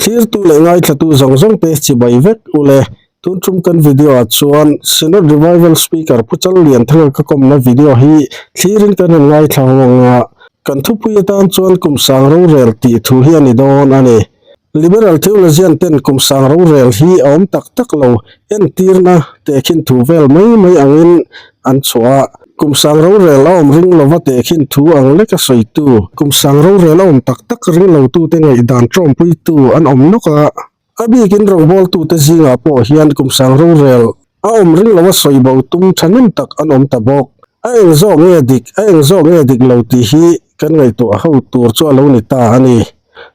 Thlirtu leh ngaithlatu zawng zawng te chibai vek ule. Tun tum kan video ah chuan Synod Revival Speaker Pu Challianthanga ka kawmna video hi thlirin kan rawn ngaithla ho ang a, kan thupui atan chuan kum sang rorel tih thu hi a ni dawn a ni. Liberal theologian ten kum sang rorel hi a awm tak tak lo, entirna tehkhin thu vel mai mai angin an chhuah a. Kum sang rorel a awm ring lova tehkhin thu ang leka sawitu, kum sang rorel a awm tak tak ring lotute ngaihdan tawmpuitu an awm nawk a. A bikin rawngbawltute zingah pawh hian kum sang rorel a awm ring lova sawi bo tum thahnem tak an awm ta bawk. A eng zawk nge dik, a eng zawk nge dik lo tih hi kan ngaihtuah ho tur chu a lo ni ta a ni.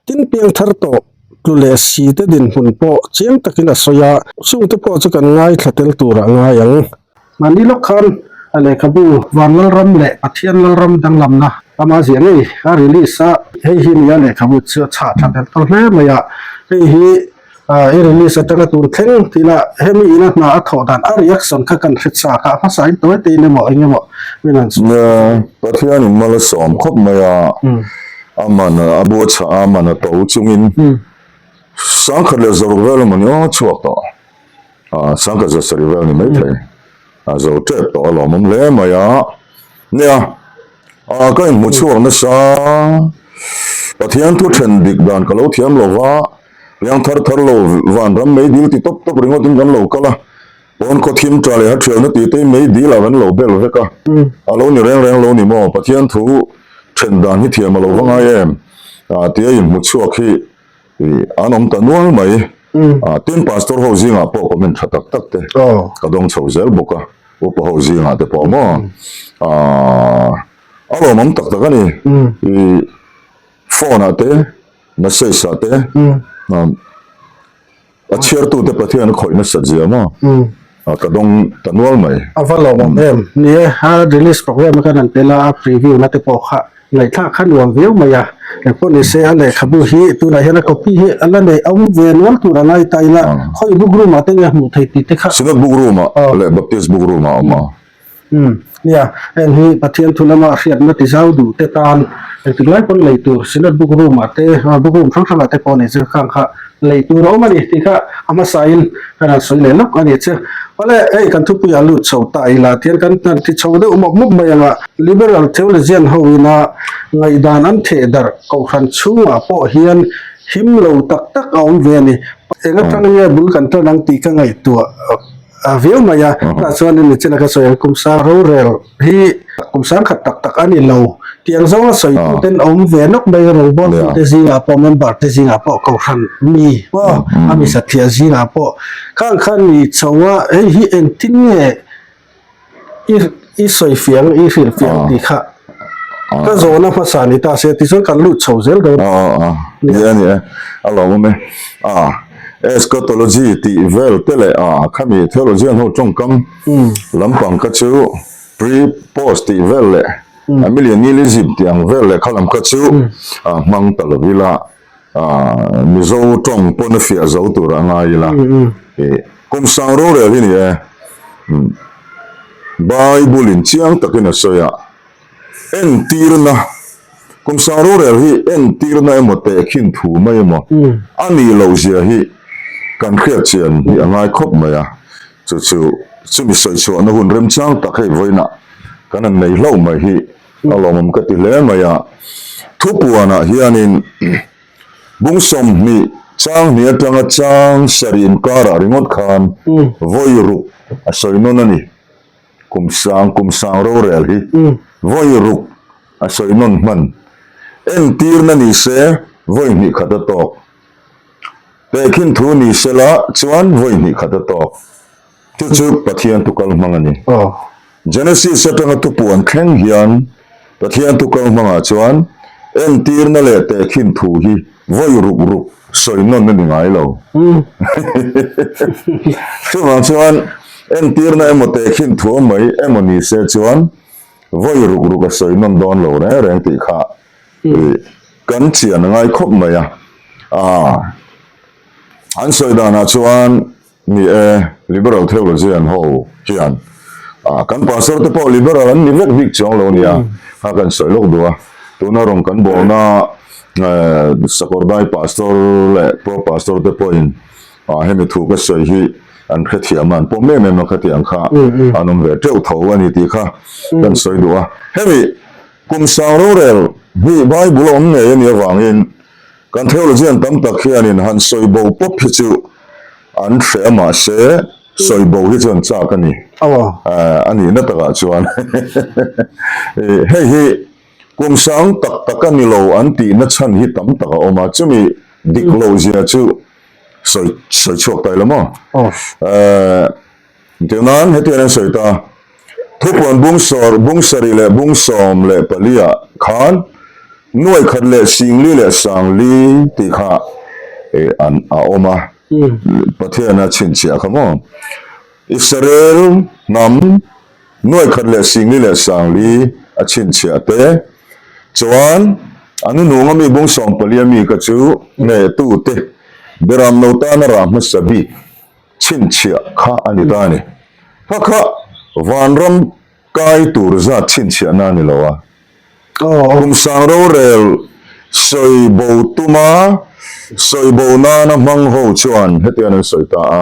Tin piang thar tawh tlu leh si te dinhmun pawh chiang takin a sawi a, chungte pawh chu kan ngaithla tel turah ngai ang. Mahni lawk khan a lehkhabu Van Lalram leh Pathian Lalram danglamna ama ziah ngei a release a, hei hi nia lehkhabu chu a chhah tha tel tawh hle mai a, hei hi i release atanga tun thleng tih lah hemi ina hna a thawh dan a reaction kha kan hre chak a, hmasa in tawi te in emaw eng emaw min han sawi. Nia, Pathian in mal a sawm khawp mai a, a man a buatchah a, a man a to chungin 10,600 vel emaw ni aw chhuak tawh. Ah sangka za sarih vel ni maithei a zo tep tawh a lawmawm hle mai a nia ah ka inhmu chhuak nasa Pathian thu then dik dan ka lo thiam lo va piang thar thar lo van ram mei dil ti tawp tawp ringawt in kan lo kal a pawn khaw thim tha leh a thialna tih te mei dil ah kan lo bel vek a a lo ni reng reng lo ni maw Pathian thu then dan hi thiam a lo va ngai em ah tia inhmu chhuak hi Ih an awm ta nual mai. Ah tin pastor ho zingah pawh comment tha tak tak te ka dawng chho zel bawk a, upa ho zingah te pawh maw ah a lawmawm tak tak a ni. Ih phone ah te message ah te a chhiartu te Pathian a khawih nasat zia maw ah ka dawng ta nual mai. A va lawmawm em. Ni e, a release program a kan han tel a, a preview na te pawh kha Ngaihthlak kha nuam viau mai a, engpawh ni se a lehkhabu hi tunah hian a copy hi a la nei awm ve nual tur a ngai ta ila, khawi book room ah te nge hmuh theih tih te kha. Synod book room ah leh Baptist book room ah a awm a. Umm nia, heng hi Pathian thu lama hriatna ti zau duh te tan engtik lai pawn lei tur Synod book room ah te book room hrang hrang ah te pawh nei chu khang kha lei tur a awm a ni tih kha a hmasa in kan han sawi leh lawk a ni che. Awle hei kan thupui ah lut chho ta ila tihian kan han ti chho deuh mawp mawp mai ang a, Liberal Theologian ho ina ngaihdan an theh darh kohhran chhungah pawh hian him lo tak tak a awm ve a ni. Eng atang nge bul kan tan ang tih ka ngaihtuah viau mai a, tah chuan in nichin a ka sawi ang kum sang rorel hi kum sang khat tak tak a ni lo tih ang zawnga sawi tu ten awm ve nawk mai rawngbawl tu te zingah pawh member te zingah pawh kohhran mi pawh a mi satliah zingah pawh khang khan ni chho a hei hi engtin nge i i sawi fiah ang i hrilh fiah ang tih kha ka zawhna hmasa ni ta se tichuan kan lut chho zel dawn. Aw ni e ni e a lawmawm e a eschatology tih vel te leh a khami theologian ho tawngkam lampang kha chu pre post tih vel leh amillennialism tih ang vel leh kha lam kha chu a hmang ta lo ila Mizo tawng pawn a fiah zo tur a ngai ila kum sang rorel hi ni e Bible in chiang takin a sawi a entirna kum sang rorel hi entirna emaw tehkhin thu mai emaw a nih loh zia hi kan hriat chian hi a ngai khawp mai a chu chu chumi sawi chhuahna hun remchang tak hei vawiinah kan han nei hlauh mai hi. A lawmawm ka ti hle mai a, thupuanah hianin bung 20 chang hnih atanga chang sarih inkarah ringawt khan vawi ruk a sawi nawn a ni. Kum sang kum sang rorel hi vawi ruk a sawi nawn hman. Entirna ni se vawi hnih khat a tawk. Tehkhin thu ni sela chuan vawi hnih khat a tawk. Chu chu Pathian thu kal hmang a ni. Genesis atanga thupuan thleng hian Pathian thu kal hmangah chuan entirna leh tehkhin thu hi vawi ruk ruk sawi nawn a ni ngai lo. Chuvang chuan entirna emaw tehkhin thu mai emaw ni se chuan vawi ruk ruk a sawi nawn dawn lo reng reng tih kha kan chian a ngai khawp mai a. An sawi danah chuan Ni e, Liberal Theologian ho hian kan pastor te pawh liberal an ni vek bik chuang lo nia, kha kan sawi lawk duh a, tuna rawn kan bawlna Sakawrdai Pastor leh Pro Pastor te pawhin hemi thu ka sawi hi an hrethiam a, an pawm em em a khatiang kha an awm ve teuh tho a ni tih kha kan sawi duh a. Hemi kum sang rorel hi Bible a awm ngei a nih avangin kan theologian tam tak hianin han sawi bo pawp hi chu an hreh a mahse sawi bo hi chu an chak a ni. A nihna takah chuan hei hi Kum sang tak tak a ni lo an tihna chhan hi tam tak a awm a, chumi dik loh zia chu sawi sawi chhuak ta ila maw? Ehh tichuan hetiang an sawi ta, Thupuan bung sawr bung sarih leh bung 14 ah khan nuai khat leh singli leh sangli tih kha an a awm a, Pathian a chhinchhiah kha maw? Israel hnam Nuai khat leh singli leh sangli a chhinchhiah te chuan a nunung ami bung 14 ami ka chu hnehtu te beram lo tana rah hmasa bik chhinchhiah kha a ni ta a ni. Kha kha vanram kai tur zat chhinchhiahna a ni lo a. Kum sang rorel sawi bo tuma sawi bo nana hmang ho chuan hetiang an sawi ta a.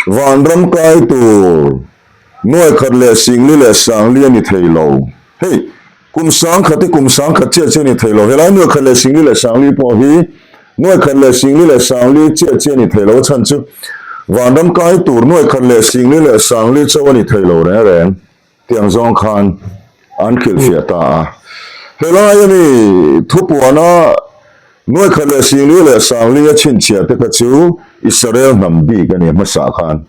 Vanram kai tur nuai khat leh singli leh sangli a ni thei lo. Hei, kum 1000 hi kum 1000 chiah chiah a ni thei lo. Helai nuai khat leh singli leh sangli pawh hi nuai khat leh singli leh sangli chiah chiah a ni thei lo. A chhan chu vanram kai tur nuai khat leh singli leh sangli chauh a ni thei lo reng reng. Tiang zawng khan an hrilhfiah ta a. Helai a mi thupuana nuai khat leh singli leh sangli a chhinchhiah te kha chu Israel hnam bik a ni hmasa khan.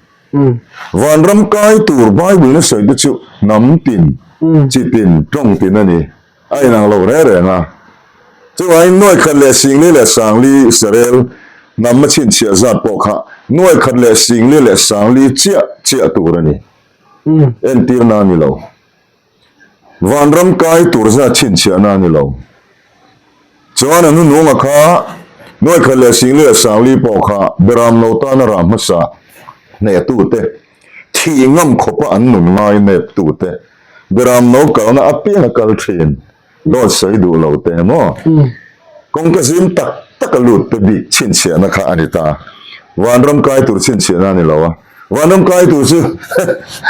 Vanram kai tur Bible in a sawi te chu hnam tin, chi tin, tawng tin a ni. A inang lo reng reng a. Chuvangin nuai khat leh singli leh sangli Israel hnam a chhinchhiah zat pawh kha nuai khat leh singli leh sangli chiah chiah tur a ni. Entirna a ni lo. Vanram kai tur zat chhinchhiahna a ni lo. Chuan a hnununga kha nuai khat leh singli leh sangli pawh kha beram lo tana rah hmasa hnehtute, thih ngam khawpa an nun ngai neptute, beram no kalna apianga kal thin. Dawt sawi duh lo teh maw? Kawngka zim tak tak a lut te bik chhinchhiahna kha a ni ta. Vanram kai tur chhinchhiahna a ni lo a. Vanram kai tur chu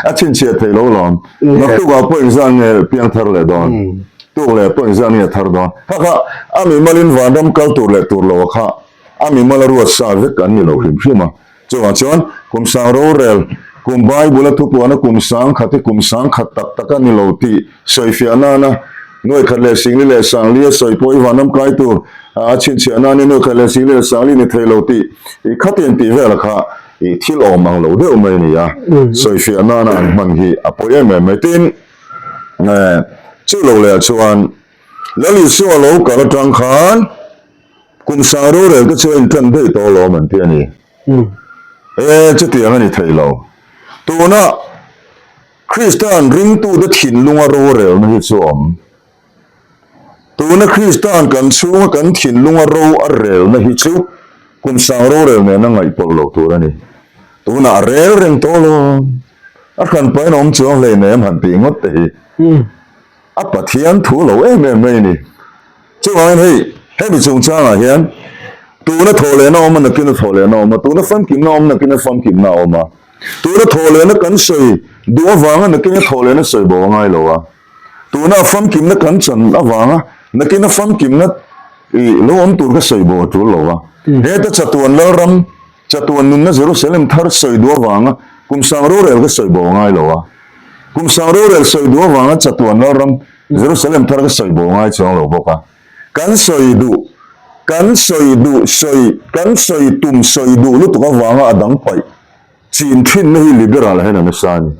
a chhinchhiah thei lo lawm. Naktukah pawh engzat nge piang thar leh dawn? Tuk leh pawh engzat nge thar dawn? Kha kha a mimalin vanram kal tur leh tur lo a kha a mimal a ruat sa vek an ni lo hrim hrim a. Chuvang chuan kum sang rorel, kum Bible a thupuana kum 1000 hi kum 1000 tak tak a ni lo tih sawifiah nana nuai khat leh singli leh sangli a sawi pawh i vanram kai tur a chhinchhiah nana nuai khat leh singli leh sangli ni thei lo tih i khatiang tih vela kha i thil awm ang lo deuh mai a ni a, sawifiah nana an hman hi a pawi em em mai. Tin, chu lo leh ah chuan Lal Isua lo kal atang khan Kum sang rorel te chu a inṭan daih tawh alawm an ti a ni. E, chutiang a ni thei lo. Tuna Krista'n ringtute thinlunga rorelna hi chu a awm. Tuna Krista'n kan chhunga kan thinlunga ro a relna hi chu kum sang rorel nena ngaihpawlh loh tur a ni. Tunah a rel reng tawh alawm. A hranpain a awm chuang hleinem han tih ngawt te hi. A Pathian thu lo em em mai a ni. Chuvangin hei, hemi chungchangah hian tuna thawhlehna awm a, nakina thawhlehna awm a, tuna famkimna awm, nakina famkimna a awm a. Tuna thawhlehna kan sawi duh avanga nakina thawhlehna sawi bo a ngai lo a. Tuna famkimna kan chan avanga nakina famkimna lo awm tur kha sawi bo a tul lo a. Heta chatuan Lalram, chatuan nunna Jerusalem thar sawi duh avanga kum sang rorel kha sawi bo a ngai lo a. Kum sang rorel sawi duh avanga chatuan Lalram Jerusalem thar ka sawi bo ngai chuang lo bawk a. Kan sawi duh, kan sawi duh sawi, kan sawi tum sawi duh lutuk avanga a dang paih chin thinna hi liberal hian a nasa a ni.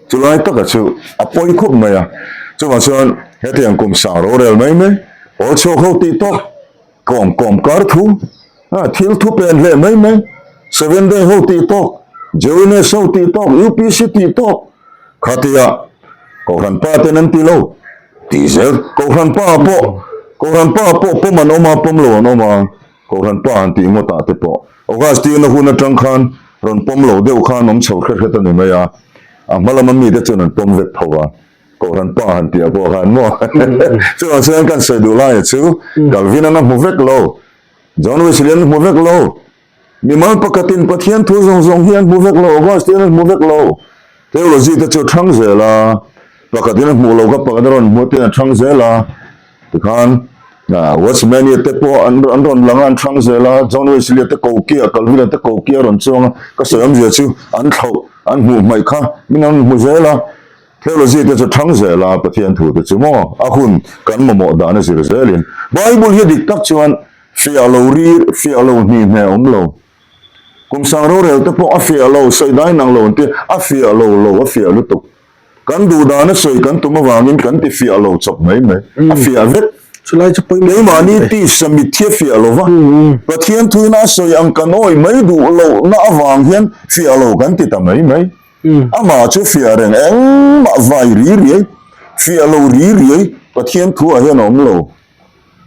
Chulai taka chu a pawi khawp mai a. Chuvang chuan hetiang kum sang rorel mai mai, haw chhuak ho tih tawk, Kawm kawm kar thu a thil thu pen hle mai mai Seven Day ho tih tawk Jewinas ho tih tawk UPC tih tawk khatia Kohhran pa ten an ti lo tih zel Kohhran pa pawh Kohhran pa pawh pawm an awm a pawm lo an awm a Kohhran pa han tih ngawt ah te pawh Augustine a hun atang khan rawn pawm lo deuh khan awm chho hret hret a ni mai a a hma lama mite chuan an pawm vek tho a. Kohhran pa han tih ah pawh khan maw? Chuvang chuan kan sawi duh laia chu Calvin-an a hmu vek lo, John Wesley-an a hmu vek lo, mimal pakhatin Pathian thu zawng zawng hi an hmu vek lo, Augustine an hmu vek lo. Theology te chu a thang zel a, pakhatin a hmuh loh kha pakhat a rawn hmu te a thang zel a, tikhan Watchman-i te pawh an an rawn lang a an thang zel a, John Wesley-a te kokia, Calvin-a te kokia a rawn chuang a, ka sawi awmzia chu an thlauh an hmuh hmaih kha min an hmu zel a, Theology te chu thang zel a, Pathian thu te chu maw a hun kan mamawh dan a zir zelin Bible hi dik tak chuan fiah lo ri fiah lo hnih hne a awm lo. Kum sang rorel te pawh a fiah lo, sawi dai nang lo an ti, a fiah lo lo, a fiah lutuk. Kan duh dana sawi kan tum avangin kan ti fiah lo chawp mai mai, a fiah vek. Chulai chu pawimawh Keimahni tisa mitthi a fiah lo va, Pathian thuina a sawi ang kan awi mai duh lohna avang hian fiah lo kan ti ta mai mai. Amah chu fiah reng engmah vai ri riai, fiah lo ri riai Pathian thuah hian a awm lo.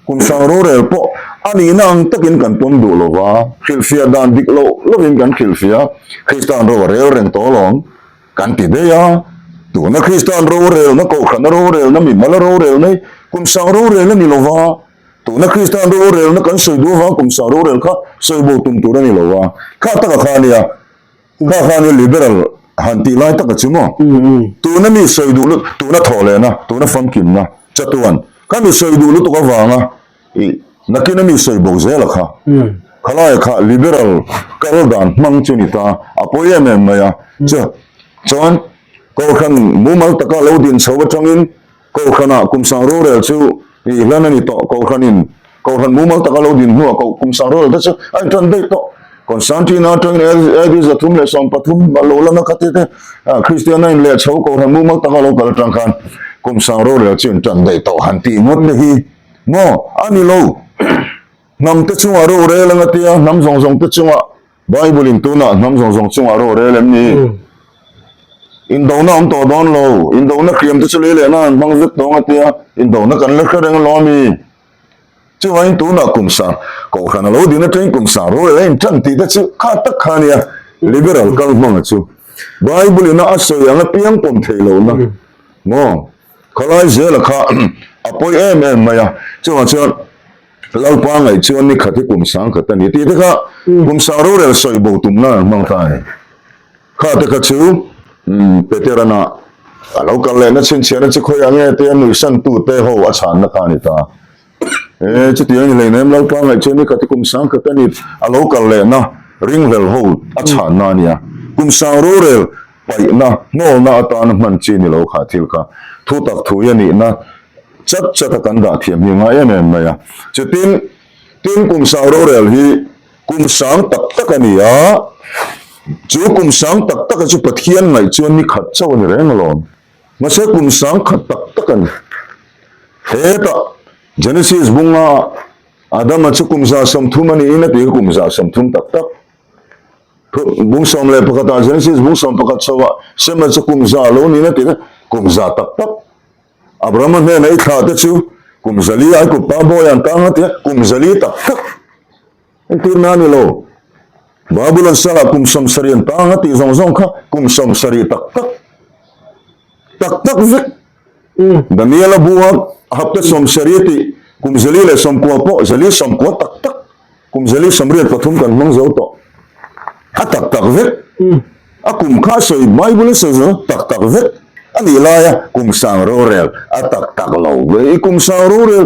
Kum sang rorel pawh a nihna ang takin kan pawm duh lo va, hrilhfiah dan dik loh lovin kan hrilhfiah, Kristan ro a rel reng tawh alawm kan ti daih a. Tuna Kristan rorelna, kohhrana rorelna, mimala rorelna hi kum sang rorel a ni lo va, tuna Kristan rorelna kan sawi duh avang kum sang rorel kha sawi bo tum tur a ni lo va, kha taka kha a nia. Kha khan i liberal han tih lai taka chu maw? Tuna mi sawi duh lut, tuna thawh lehna, tuna famkimna, chatuan kha mi sawi duh lutuk avanga i nakina mi sawi bo zel a kha. Khalaia kha liberal kal dan hmang chu ni ta, a pawi em em mai a. Chu chuan Kohhran mumal taka lo din chho atangin Kohhranah kum sang rorel chu i hlan a ni tawh. Kohhranin Kohhran mumal taka lo din hnuah koh kum sang rorel te chu a intan daih tawh. Constantine-a atangin AD 313 a lo lan a kha te te Kristiana in leh chho Kohhran mumal taka lo kal atang khan kum sang rorel chu intan daih tawh han tih ngawt te hi maw a ni lo. Hnam te chungah rorel anga tia hnam zawng zawng te chungah Bible in tunah hnam zawng zawng chungah rorel em ni? Indona awm tawh dawn lo, indona hriam te chu lei leh nan hmang vek tawng a tia, indona kan la hre reng alawm a mi. Chuvangin tunah kum sang, Kohhran a lo din atangin kum sang rorel a intan tih te chu kha tak kha a nia, liberal kal hmanga chu. Bible in a a sawi ang apiang pawm theih lohna maw? Khalai zela kha a pawi em em mai a, chuvang chuan Lalpa ngaih chuan ni khat hi kum sang khat a ni tih te kha kum sang rorel sawi bo tum nan an hmang ta a ni. Kha te kha chu Peterana a lo kal lehna chhinchhiahna chu khawiah nge tia nuihsan tu te ho a chhanna kha a ni ta. E chutiang a ni hleinem Lalpa ngaih chuan ni khat hi kum sang khat a ni a lo kal lehna ringhlel ho a chhanna a nia. Kum sang rorel paihna hnawlna atana hman chi ni lo kha thil kha thu tak thu hi a nihna chat chat a kan dah thiam hi a ngai em em mai a. Chutin tin kum sang rorel hi kum sang tak tak a ni a, chu kum sang tak tak a chu Pathian ngaih chuan ni khat chauh a ni reng alawm. Mahse kum sang khat tak tak a ni. Hetah Genesis bunga Adama chu kum 130 a niin a ti kha kum 130 tak tak. Bung 11 ah Genesis bung 11 chho ah Sema chu kum za lo niin a ti kha kum za tak tak. Abrahama hnena i thlah te chu kum 400 ai kut pa bawi an tang a ti a, kum 400 tak tak. Entirna a ni lo. Babylon salah kum 70 an tang a tih zawng zawng kha kum 70 tak tak. Tak tak vek. Daniel a bu a hapta 70 tih kum 490 pawh 490 tak tak. Kum 483 kan hmang zo tawh. A tak tak vek. A kum kha a sawi Bible a sawi zo tak tak vek a nih laia kum sang rorel a tak tak lo ve. I kum sang rorel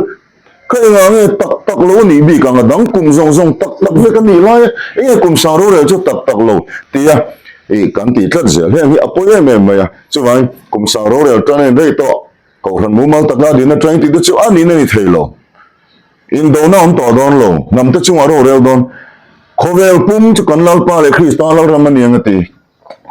kha engah nge tak tak lo a nih bik ang a dang kum zawng zawng tak tak vek a nih laia enge kum sang rorel chu tak tak lo tia i kan tih tlat zel. Heng hi a pawi em em mai a. Chuvangin kum sang rorel tan a inrei tawh. Kohhran mumal taka din atangin tih te chu a niin a ni thei lo. Indona awm tawh dawn lo, hnamte chungah rorel dawn. Khawvel pum chu kan Lalpa leh Krista Lalram a ni ang a ti.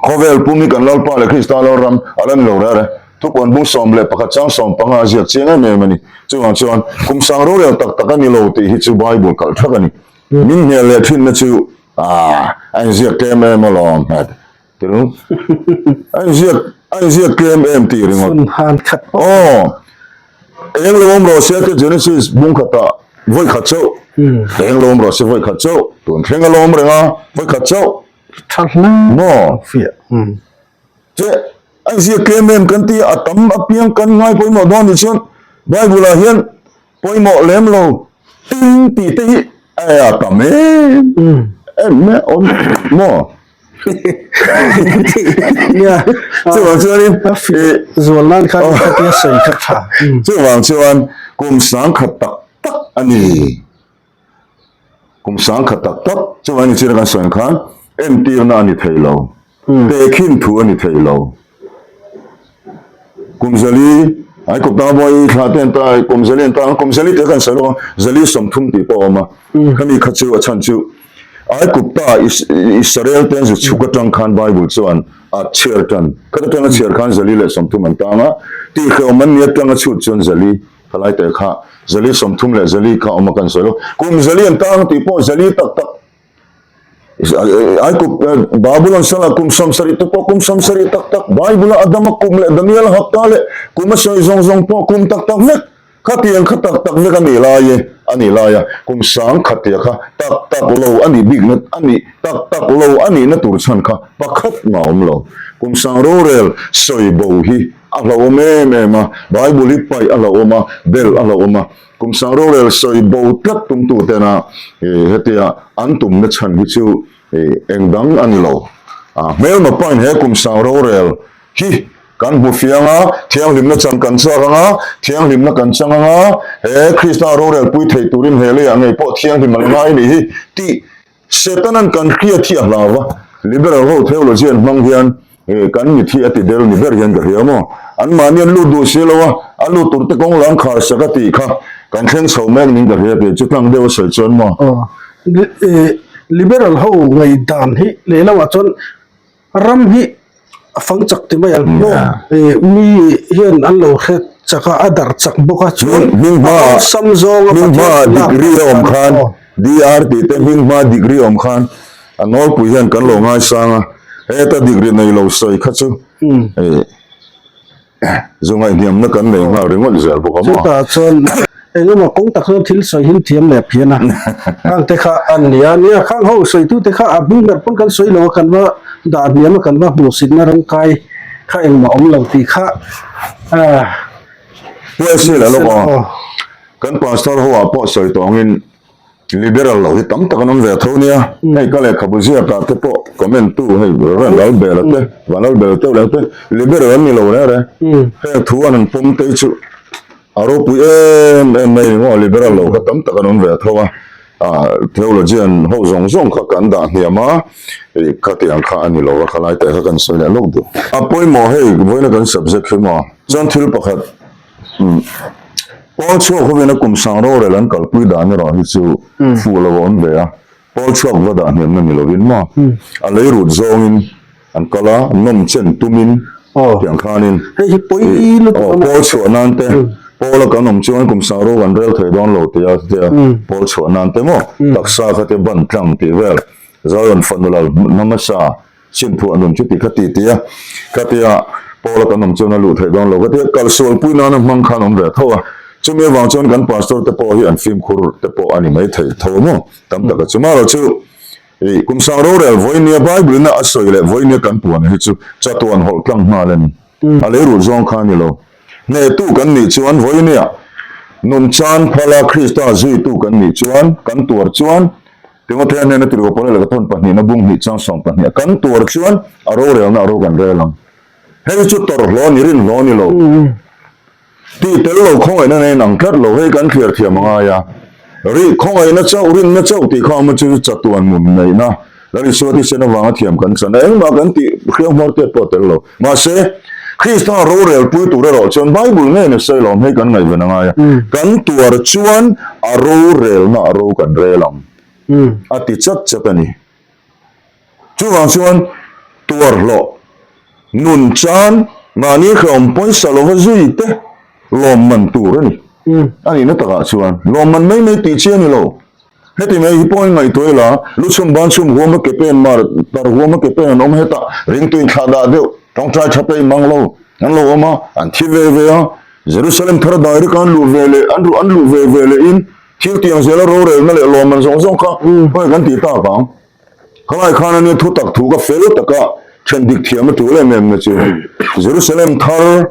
Khawvel pum hi kan Lalpa leh Krista Lalram a la ni lo reh reh. Thupuan bung 11 chang 15 a ziak chiang em em a ni. Chuvang chuan kum sang rorel tak tak a ni lo tih hi chu Bible kalh thak a ni. Min hmel leh thinna chu a inziak tlem em alawm. Tirung a inziak a inziak tlem em tih ringawt. Sun han khat pawh. Aw eng lo awm rawh se te Genesis bung khatah vawi khat chauh eng lo awm rawh se vawi khat chauh tun thleng a lo awm reng a vawi khat chauh. Tha hle. Maw? Fiah. Che. A inziak tlem em kan ti a, a tam apiang kan ngai pawimawh dawn nih chuan Bible ah hian pawimawh lem lo tin tih te hi a tam em em mai a awm maw? Chuvang chuanin zual nan khan khatia sawi kha tha. Chuvang chuan kum sangkhat tak tak a ni. Kum sangkhat tak tak chuvang ni china kan sawi ang khan entirna a ni thei lo. Tehkhin thu a ni thei lo. Kum zali ai kawp tanga bawi thla te an ta kum zali an ta kum zali te kan sawi lawk a zali 30 tih pawh a awm a. Khami kha chu a chhan chu Aigupta Israel te an zu chhuk atang khan Bible chuan a chhiar tan. Khat atanga chhiar khan 130 an tang a, tihhlawm an ni atanga chhut chuan zali khalai te kha 130 leh zali kha awm a kan sawi lo. Kum zali an tang tih pawh zali tak tak Aigup Babylon sala kum 70 te pawh kum 70 tak tak Bible a Adama kum leh Daniel hapta leh kum a sawi zawng zawng pawh kum tak tak vek. Khatiang kha tak tak vek a nih lai e, a nih lai a, kum 10,000 tia kha tak tak lo a nih bikna a nih tak tak lo a nihna tur chhan kha pakhat mah a awm lo. Kum sang rorel sawi bo hi a hlauhawm em em a, Bible hi paih a hlauhawm a, belh a hlauhawm a, kum sang rorel sawi bo tlat tumtu tena hetia an tumna chhan hi chu eng dang a ni lo. Hmelma pain he kum sang rorel hi Kan hmu fiang a, thianghlimna chan kan chak ang a, thianghlimna kan chang ang a, he Krista rorelpui theih turin he leiah ngei pawh thianghlim an ngai nih hi tih Setanan kan hriat hi a hlau va. Liberal ho theology an hmang hian kan mit hi a ti del ni ber hian ka hria maw? Anmahni an lut duh si lo a, a lut tur te kawng lam khar sak a tih kha kan thleng chho mek ning ka hria tih chu tlang deuh a sawi chuan maw? Aw, liberal ho ngaihdan hi lehlamah chuan Ram hi a fang chak ti mai ang maw? Mi hian an lo hre chak a, a darh chak bawk a, chuan a awlsam zawng a Hming hmaah degree a awm khan, DR tih te hming hmaa degree a awm khan a nawlpui hian kan lo ngaisang a, heta degree nei lo sawi kha chu Zu ngaihniamna kan nei nghal ringawt zel bawk a maw? Chutah chuan eng emaw kawng tak chuan thil sawi hin thiam leh phian a, khang te kha an ni a, nia khang ho sawitute kha a hming ber pawn kan sawi lo a, kan va dah hniam a, kan va hmuhsitna rawngkai kha engmah awm lo tih kha ah. Huaisel a lawk a, kan pastor ho ah pawh sawi tawngin Liberal lo hi tam tak an awm ve tho nia, hei ka lehkhabu ziakah te pawh comment tu hei Reverend Lalbela te, Vanlalbela te uleh te Liberal an ni lo reng reng, heng thu an han pawm te hi chu a ropui em em mai ni maw, Liberal lo kha tam tak an awm ve tho a, ah theologian ho zawng zawng kha kan dah hniam a, ih khatiang kha a ni lo a, khalai te kha kan sawi leh lawk duh. A pawimawh hei vawiina kan subject hi maw, chuan thil pakhat Pawl chhuak hovin a kum sang rorel an kalpui dan erawh hi chu fuh lo a awm ve a, pawl chhuak va dah hniamna ni lovin maw a lei rut zawngin an kal a, nawm chen tumin tiang khanin pawl chhuah nan te pawl a kan awm chuan kum sang ro kan rel thei dawn lo tia tia pawl chhuah nan te maw taksa kha te ban tlang tih vel Zion fanu lal hmasa Sinphuah nun chu ti kha ti ti a, ka tia Paula kan awm chuan a luh theih dawn lo ka tia kalsualpui nana hmang khan awm ve tho a, chumi avang chuan kan pastor te pawh hi an fimkhur te pawh a ni mai thei tho maw tam taka chu marawh chu ih kum sang rorel vawinia Bible ina a sawi leh vawinia kan puan hi chu chatuan hawlh tlang nghal a ni a lei rut zawng kha a ni lo hnehtu kan nih chuan vawinia nun chan phala Krista zuitu kan nih chuan kan tuar chuan Timothea hnena tirhkoh Paula lehkha thawn pahnihna bung hnih chang sawm pahniha kan tuar chuan a rorelna a ro kan rel ang. Hei chu tawrh hlawh a ni, rin hlawh a ni lo. Tih tel lo khawngaihna nen ang tlat lo, hei kan thliar thiam a ngai a. Ri khawngaihna chauh, rinna chauh tih kha awm a chu chatuan nun neihna, Lal Isua thisen avanga thiam kan chan a, engmah kan tih hriau hmawr te pawh tel lo. Mahse, Krista rorelpui tur erawh chuan Bible ngei ni sawi lo, hei kan ngaihven a ngai a, kan tuar chuan a rorelna a ro kan rel ang a ti chat chat a ni. Chuvang chuan tuar hlawh, nun chan, mahni hrehawm pawisa lova zui te lawmman tur a ni. A nihna takah chuan lawmman mai mai tih chi a ni lo. Heti mai hi pawhin ngaihtuah ila, lu chhum ban chhum huama ke pen mar tar huama ke pen an awm hetah ringtu inthlah dah deuh tawngtai tha peih mang lo an lo awm a, an thi ve ve a, Jerusalem thar direct a an luh ve leh an an luh ve ve leh in thil tiang zela rorelna leh lawmman zawng zawng kha khawnge kan tih tak ang. Khalai khan ania thu tak thu ka fel taka. Then dik thiam a tul em em na chu Jerusalem thar,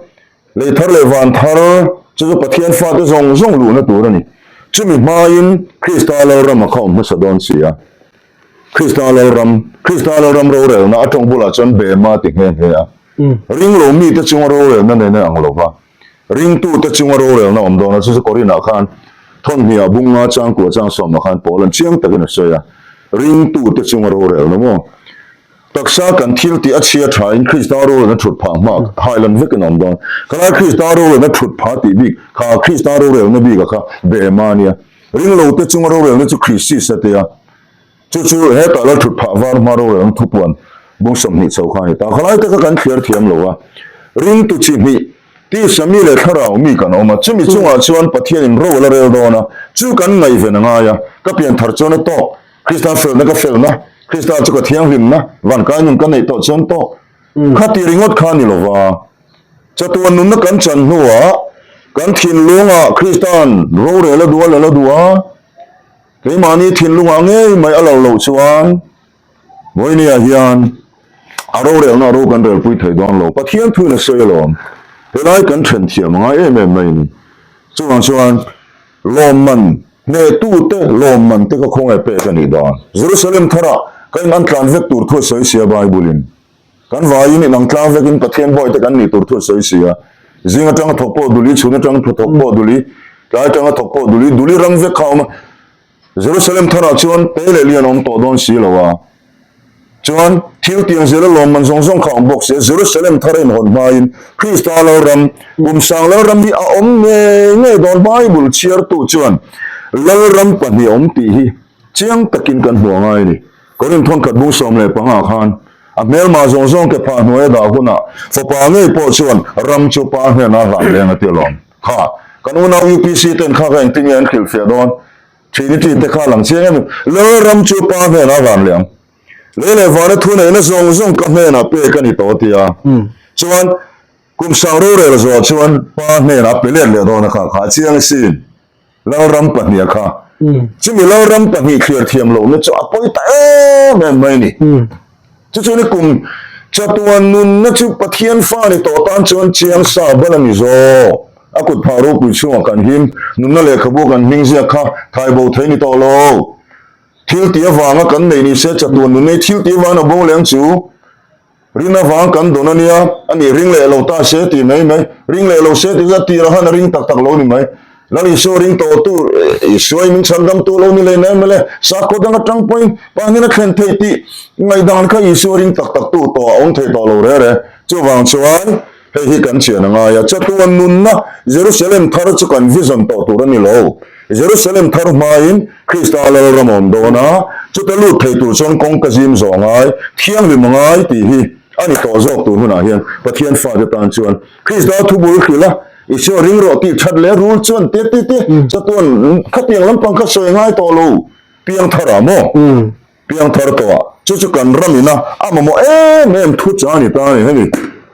lei thar leh van thar chu chu Pathian fate zawng zawng luhna tur a ni. Chumi hmain Krista Lalram a kha awm hmasa dawn si a. Krista Lalram, Krista Lalram rorelna a tawng bulah chuan bema ti nghe nghe a. Ringlo mite chunga rorelna nena ang lova. Ringtute chunga rorelna awm dawn a, chu chu Korinah khan thawnhniah bunga changkua changsawmah khan Paul an chiang takin a sawi a, ringtute chunga rorelna maw? Taksa kan thil tih a chhia thain Krista rorelna thut phah hma hailan vekin a awm dawn. Khalai Krista rorelna thut phah tih bik kha Krista rorelna bika kha bema a nia. Ringlote chunga rorelna chu Christis a tia. Chu chu hetah la thut phah var hma rorelna thupuan bung 20 chho kha a ni ta. Khalai te kha kan thliar thiam lo a. Ringtu chi hnih, tisa mi leh thlarau mi kan awm a. Chumi chungah chuan Pathianin ro a la rel dawn a. Chu kan ngaihven a ngai a. Ka pianthar chuan a tawk. Krista felna ka felna, Krista chu ka thianghlimna, vankai nun ka neih tawh chuan tawk. Khati ringawt kha a ni lova. Chatuan nunna kan chan hnuah kan thinlungah Krista'n rorel a duh a lal a duh a, keimahni thinlungah ngei mai a lo loh chuan vawinia hian a rorelna a ro kan relpui thei dawn lo. Pathian thuin a sawi alawm. Helai kan then thiam a ngai em em mai a ni. Chuvang chuan lawmman Hnehtute lawmman te ka khawngaih pek a nih dan. Jerusalem tharah ka in an tlan vek tur thu a sawi sia Bible-in. Kan vaiin in ang tlang vekin Pathian bawi te kan nih tur thu a sawi sia. Zing atanga thawk pawh duli, chhun atanga thawk pawh duli, tlai atanga thawk pawh duli, duli ram vek kha a awm a. Jerusalem tharah chuan te leh lian a awm tawh dawn si lo a. Chuan, thil tiang zela lawmman zawng zawng kha a awm bawk si a, Jerusalem thar a inhawn hmain Krista Lalram, kum sang Lalram hi a awm ngei ngei dawn. Bible chhiartu chuan Lalram pahnih a awm tih hi chiang takin kan hmu a ngai a ni. Korinth thawnkhat bung 15 khan a hmelma zawng zawng ke phah hnuai a dah hunah fapa ngei pawh chuan ram chu pa hnenah a hlan leng a ti alawm. Kha, kan unau UPC ten kha kha engtin nge an hrilhfiah dawn? Trinity te kha lang chiang em em. Lalram chu Pa hnenah a van leh ang. Lei leh vana thu neihna zawng zawng ka hnenah pek a ni tawh tia. Chuan kum sang rorel zawh chuan Pa hnenah a pe let leh dawn a kha kha a chiang asin. Lalram pahniha kha. Chumi Lalram pahnih thliar thiam lohna chu a pawi ta em em mai a ni. Chu chu ni kum chatuan nunna chu Pathian fa ni tawh tan chuan chiang sa bal a ni zawk. A kut phah ropui chhungah kan him, nunna lehkhabu kan hming ziak kha thai bo thei ni tawh lo. Thil tih avanga kan neih ni se chatuan nunna hi thil tih avangin a bo leng chu. Rin avang kan dawn a nia, a nih ring leh lo ta se tih mai mai, ring leh lo se tih chu a tirah khan a ring tak tak lo ni mai. Lal Isua ring tawh tu, Isua i min chhandam tu lo ni leh mai mawle, sakhaw dang atang pawhin Pahnina thlen theih tih ngaihdan kha Isua ring tak tak tu tawh a awm thei tawh lo re re. Chuvang chuan hei hi kan chian a ngai a, chatuan nunna Jerusalem thar chu kan vision tawh tur a ni lo. Jerusalem thar hmain Krista Lalram a awm dawn a, chuta lut thei tur chuan kawngka zim zawh a ngai, thianghlim a ngai tih hi a ni tawh zawk tur hunah hian Pathian fate tan chuan Krista thubul hrilh a, Isua ring rawh tih that leh rul chuan te te te chatuan khatiang lampang kha sawi ngai tawh lo piangthar ah maw piangthar tawh ah chu chu kan ram ina a mamawh em em thu cha ni ta a ni hemi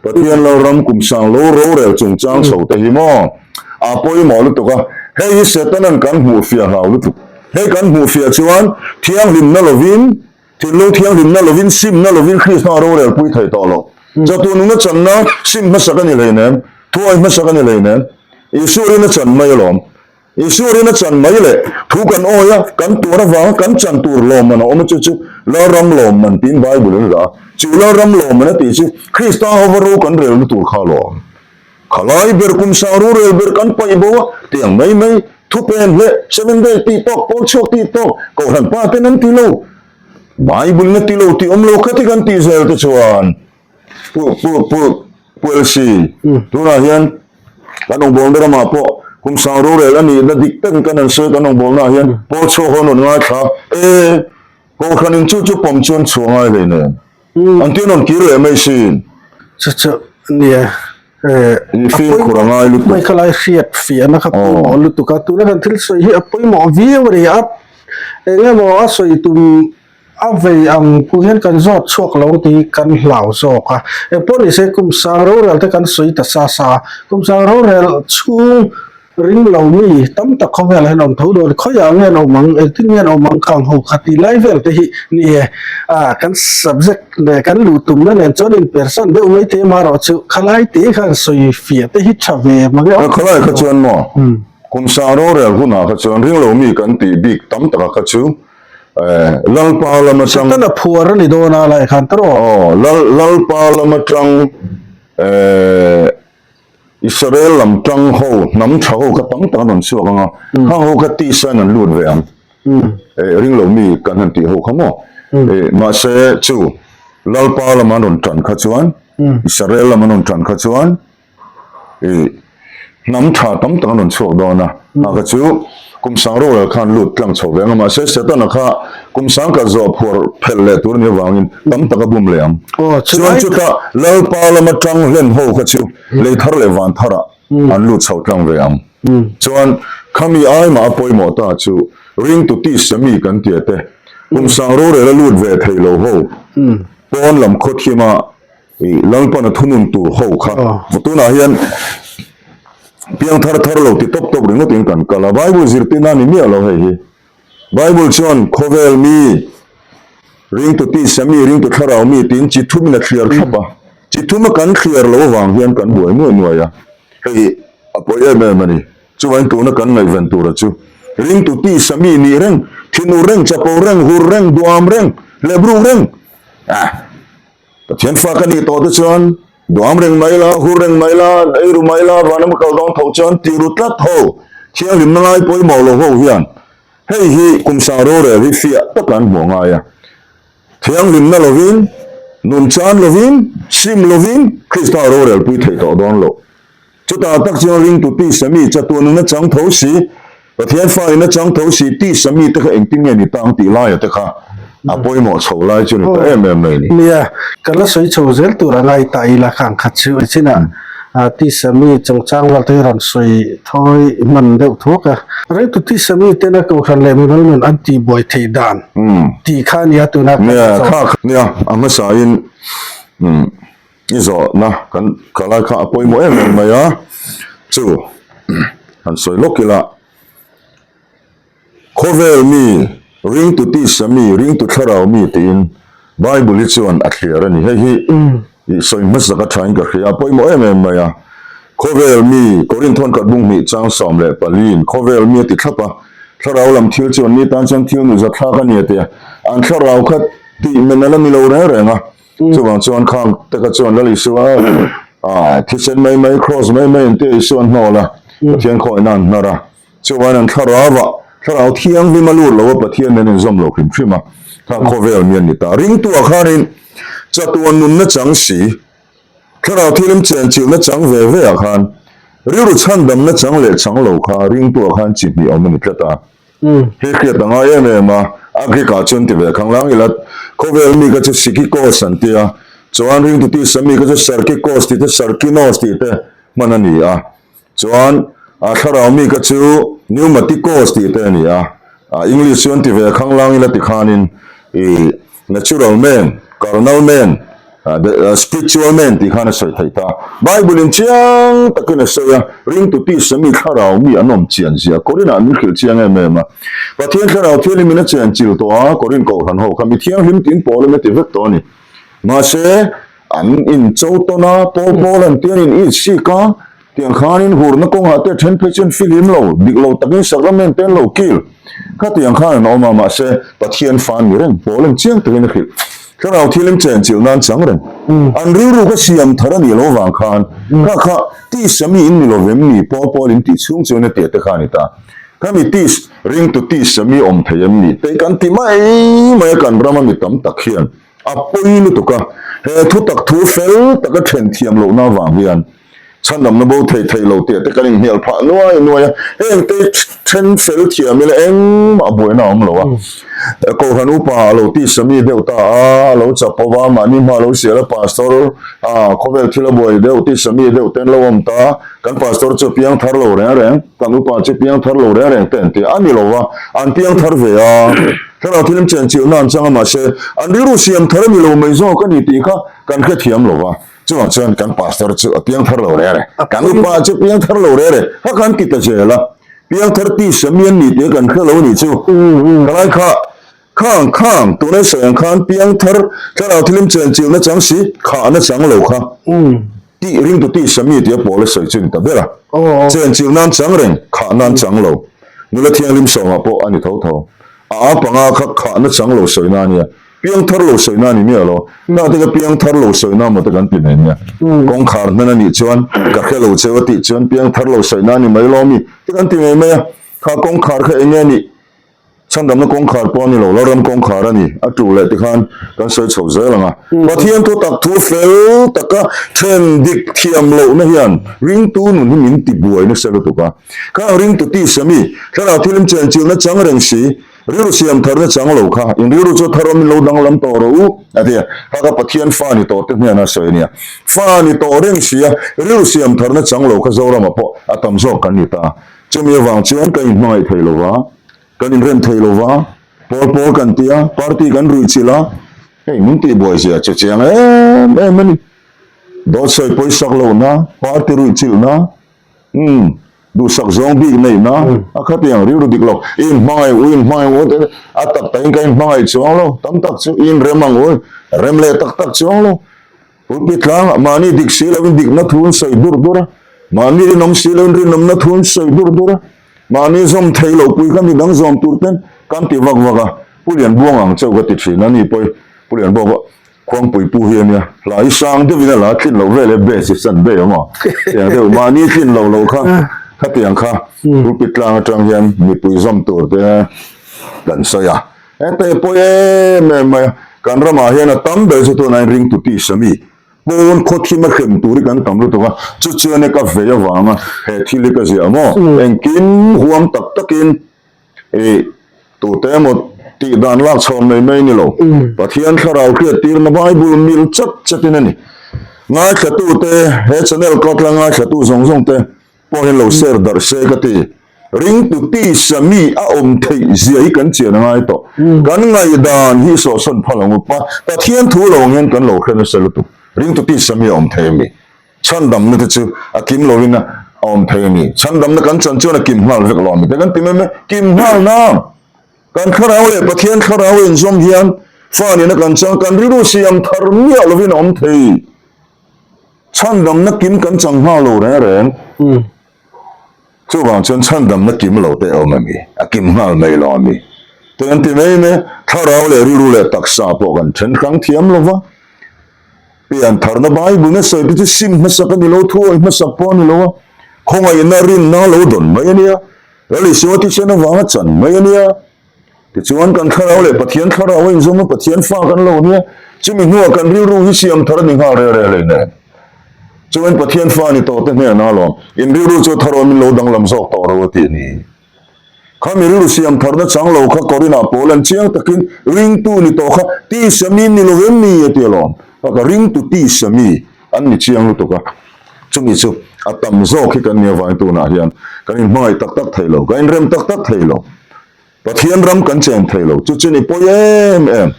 Pathian lo ram kum sang lo rorel chungchang chho te hi maw a pawimawh lutuk a hei hi Setanan kan hmuh fiah hlau lutuk hei kan hmuh fiah chuan thianghlimna lovin Thinlung thianghlimna lovin, simna lovin Krista a rorel pui thei tawh lo. Chatuan nuna channa sim hmasak a ni hleinem, thuai hmasak a ni hleinem. Isua rin a chan mai alawm. Isua rin a chan mai leh thu kan awi a, kan tuar avanga kan chan tur lawmman a awm a, chu chu Lalram lawmman tiin Bible in a dah a. Chu Lalram lawmman a tih chu Krista hova ro kan relna tur kha alawm. Khalai ber kum sang rorel ber kan paih bo a, tiang mai mai, thupen leh seven day tih tawk, pawl chhuak tih tawk, kohhran pa ten an ti lo, Bible in a ti lo tih awm lo khati kan tih zel te chuan pu pu pu pu LC tunah hian kan rawngbawlna ramah pawh kum sang rorel a nihna dik takin kan han sawi kan rawngbawlna ah hian pawl chhuak ho an rawn ngaithla e kohhran in chu chu pawm chuan chhuah ngai hleinem. An ti rawn kir leh mai sin. Chu chu nia eh I fimkhur a ngai lutuk. Mai khalai hriat fiahna kha pawimawh lutuk a tuna kan thil sawi hi a pawimawh viau a ni a eng emaw a sawi tum a vei ang pawh hian kan zawt chhuak lo tih hi kan hlau zawk a engpawh ni se kum sang rorel te kan sawi ta sa sa a kum sang rorel chhung. Ring lo mi tam tak khawvel ah hian awm tho dawn khawiah nge an awm ang engtin nge an awm ang khang ho kha tih lai vel te hi ni e ah kan subject leh kan luh tumna nen chuan in persan deuh mai thei amaherawh chu khalai te khan sawi fiah te hi tha ve mang e awm Khalai kha chuan maw kum sang rorel hunah kha chuan ring lo mi kan tih bik tam takah kha chu Lalpa lam atang Setana phuar a ni dawn a lai khan tawh aw Lalpa lam atang Israel lam tang ho, hnam tha ho kha tam tak an rawn chhuak ang a, khang ho kha tisa in an lut ve ang. Eh, ring lo mi kan han tih ho kha maw? Eh, mahse chu Lalpa lam an rawn tan kha chuan, Israel lam an rawn tan kha chuan, eh, hnam tha tam tak an rawn chhuak dawn a, a kha chu kum sang rorel khan lut tlang chho ve ang a, mahse Setana kha kum sang khat zawh phuar phelh leh tur a nih avangin tam tak a bum leh ang. Chuan chutah Lalpa lama tang hlen ho kha chu lei thar leh van tharah an lut chho tlang ve ang. Chuan khami ai mah a pawimawh ta chu ringtu tisa mi kan tia te, kum sang rorel a lut ve thei lo ho pawn lam khawthima I Lalpan a thunun tur ho kha tunah hian piang thar thar lo ti tawp tawp ringawt in kan kal a, Bible zirtirna a ni miah lo hei hi. Bible chuan khawvel mi, ringtu tisa mi, ringtu thlarau mi tiin chi thum in a thliar thlap a, chi thum a kan thliar lo avang hian kan buai nuai nuai a, hei a pawi em em a ni. Chuvangin tuna kan ngaihven tura chu ringtu tisa mi nih reng, thinur reng, chapo reng, hur reng, duam reng, lebruk reng, ah. Pathian fa ka nih tawh te chuan duam reng mai la, hur reng mai la, ei ru mai la, vanram a kal dawn tho chuan ti ru tlat ho, thianghlimna ngai pawimawh lo ho hian hei hi kum sang rorel hi fiah tak an hmuh ngai a. Thianghlimna lovin, nun chan lovin, sim lovin Krista rorel pui theih tawh dawn loh. Chutah tak chuan ringtu tisa mi chatuan nuna chang tho si, Pathian fa ina chang tho si tisa mi te kha engtin nge ni tang tih laia te kha a pawimawh chho lai chu ni ta em em mai ni. Nia, ka la sawi chho zel tur a ngai ta ila khang khat chu chinah tisa mi chungchang vel te hi rawn sawi thawi hman deuh thuak a. Ringtu tisa mi tena kohhran leh mimal nun an tihbuai theih dan tih kha a nia tuna kan la chho. Nia, a hmasain I zawhna kan khalai kha a pawimawh em em mai a, chu han sawi lawk ila, khawvel mi, ringtu tisa mi, ringtu thlarau mi tiin Bible hi chuan a thliar a ni. Hei hi i sawi hmasak a thain ka hria, a pawimawh em em mai a. Khawvel mi, Korinth hawn khat bung hnih chang 14 in khawvel mi a ti thlap a, thlarau lam thil chu an ni tan chuan thil nuihzat thlak a ni a ti a, an thlarau kha tih men a la ni lo reng reng a. Chuvang chuan khang te kha chuan Lal Isua ah thisen mai mai cross mai mai an tia Isua an hnawl a, Pathian khawihna an hnar a. Chuvangin an thlarau ah thlarau thianghlim a lut lo a Pathian nen inzawm lo hrim hrim a, kha khawvel mi an ni ta. Ringtu ah khanin chatuan nunna chang si, thlarau thianghlim chenchilhna chang ve ve ah khan rilru chhandamna chang leh chang lo kha ringtu ah khan chi hnih awm a ni tlat a. Hei hriat a ngai em em a, a Greek ah chuan ti ve khang lang ila, khawvel mi kha chu Sikikos an ti a, chuan ringtu tisa mi kha chu Sarkikos tih te Sarkinos tih te hman a ni a, chuan a thlarau mi kha chu Pneumatikos tih te a ni a, English chuan ti ve khang lang ila ti khanin ih Natural man, carnal man, spiritual man tih khan a sawi theih ta. Bible in chiang takin a sawi a, ringtu tisa mi thlarau mi an awm chian zia Korin ah min hrilh chiang em em a. Pathian thlarau thianghlim in a chian chil tawh a, Korin kohhran ho kha mi thianghlim tin pawl em a ti vek tawh a ni. Mahse, an in cho tawn a, pawl pawl an tian in it sik a, Tiang khanin hurna kawngah te then phei chuan fihlim lo, dik lo takin sacrament te an lo kil. Khatiang khan an awm a, mahse Pathian fa ni reng, pawl en chiang takin a hrilh. Thlarau thilim chen chilh nan chang reng. An rilru kha siam thar a nih lo vang khan, kha kha tisa mi in ni lo vem ni, pawl pawl in tih chhung chuan a tia te kha a ni ta. Khami tis, ringtu tisa mi awm thei em ni? Tei kan ti mai mai a kan rama mi tam tak hian a pawi lutuk a, he thutak thu fel taka then thiam lohna avang hian Chhandamna bo thei thei lo tih te kan inhnial phah nuai nuai a, heng te then fel thiam ila engmah buaina a awm lo a. Kohhran upa a lo tisa mi deuh ta a, a lo chap ho va, mahni hma a lo sial a, pastor a khawvel thil a buai deuh tisa mi deuh te an lo awm ta, kan pastor chu a piang thar lo reng reng, kan upa chu piang thar lo reng reng te an ti a, a ni lo va, an piang thar ve a, thlarau thilim chenchilhna an chang a, mahse an rilru siam thar a ni lo mai zawk a ni tih kha kan hrethiam lo va. Chuvang chuan kan pastor chu a piangthar lo reh a re. Kan upa chu piangthar lo reh a re. Kha kan ti ta zel a. Piangthar tisa mi an ni tih kan hre lo a nih chu. Khalai kha khang khang tuna sawi ang khan piangthar thlarau thilim chenchilhna chang si khahna chang lo kha tih ringtu tisa mi tia pawl a sawi chu ni ta ber a. Chenchilh nan chang reng khah nan chang lo. Nula thianghlim sawmah pawh a ni tho tho. A a panga kha khahna chang lo sawina a nia. Piangthar lo sawina a ni miah lo. Hna te ka piangthar lo sawina maw te kan ti mai nia. Kawngkhar hnan a nih chuan ka hre lo cheu a tih chuan piangthar lo sawina a ni mai lo mi te kan ti mai mai a. Kha kawngkhar kha eng nge nih? Chhandamna kawngkhar pawh a ni lo, Lalram kawngkhar a ni. A tu leh tikhan kan sawi chho zel ang a. Pathian thu tak thu fel taka then dik thiam lohna hian ringtu nun hi min ti buai nasa lutuk a. Khang ringtu tisa mi, thlarau thilim chenchilhna chang reng si, Rilru siam tharna chang lo kha, in rilru chu thar awmin lo danglam tawh rawh u, a ti a. Kha kha Pathian fa ni tawh te hnenah a sawi a nia. Fa ni tawh reng si a, rilru siam tharna chang lo kha Zorama pawh a tam zawk kan ni ta. Chumi avang chuan kan inhmangaih thei lo va, kan inrem thei lo va, pawl pawl kan ti a, party kan ruihchilh a, hei min tihbuai zia che chiang em em a ni. Dawt sawi pawisak lohna, party ruihchilhna, Umm, duhsak zawng bik neihna a khatiang rilru dik lo. I inhmangaih u, inhmangaih u te a tak takin ka inhmangaih chuang lo, tam tak chu i inrem ang u, rem leh tak tak chuang lo. Pulpit tlangah mahni dik si loin dikna thu an sawi dur dur a, mahni rinawm si loin rinawmna thu an sawi dur dur a, mahni zawm thei lo pui kha midang zawm tur ten kan ti vak vak a, Pu Lianbuang ang chauh ka ti thin a ni pawi Pu Lianbuang pawh Khuangpui pu hi a nia, hla hi sang deuhin a la tlin loh vel e, base hi san ve awm a, tiang deuh mahni tlin loh loh kha khatiang kha pulpit tlang atang hian mipui zawm tur te kan sawi a, hete pawi em em mai a, kan ramah hian a tam ber chu tunah hian ringtu tisa mi pawn khawthim a hrem tur hi kan tam lutuk a, chu chuan e ka vei avanga he thil hi ka ziah maw, engkim huam tak takin. I tute emaw tih dan lak chhawn mai mai ni lo. Pathian thlarau hriattirna Bible mil chat chatin a ni. Ngaithlatute, he channel kawtla ngaithlatu zawng zawng te pawh hian lo share darh se ka ti. Ringtu tisa mi a awm theih zia hi kan chian a ngai tawh. Kan ngaihdan hi sawhsawn phal ang u. Pathian thu lo ang hian kan lo hre nasa lutuk. Ringtu tisa mi a awm thei a mi. Chhandamna te chu a kim lovin a awm thei a ni. Chhandamna kan chan chuan a kim nghal vek lo a ni te kan ti mai mai. Kim nghal nang! Kan thlarau leh Pathian thlarau a inzawm hian fa nihna kan chang, kan rilru siam thar miah lovin a awm thei. Chhandamna kim kan chang nghal lo reng reng. Chuvang chuan chhandamna kim lo te a awm a ni, a kim nghal mai lo a ni. Te kan ti mai mai, thlarau leh rilru leh taksa pawh kan then hrang thiam lo va. Pian tharna Bible na sawi te chu sim hmasak a ni lo, thuawi hmasak pawh a ni lo a, khawngaihna rinna lo dawn mai a nia, Lal Isua thisen avanga chan mai a nia. Tichuan kan thlarau leh Pathian thlarau a inzawm a, Pathian fa kan lo nia, chumi hnuah kan rilru hi siam thar a ni nghal rel rel nen. Chuan Pathian fa ni tawh te hnenah alawm, in rilru chu thar awmin lo danglam zawk tawh ro a tih ni. Kha mi rilru siam tharna chang lo kha Korinah pawl an chiang takin ringtu ni tawh kha tisa mi ni lo em mi a ti alawm. Baka ringtu tisa mi an ni chiang lutuk a, chumi chu a tam zawk hi kan nia vangin tunah hian kan inhmangaih tak tak thei lo, kan inrem tak tak thei lo. Pathian ram kan chen thei lo, chu chu ni pawi em em.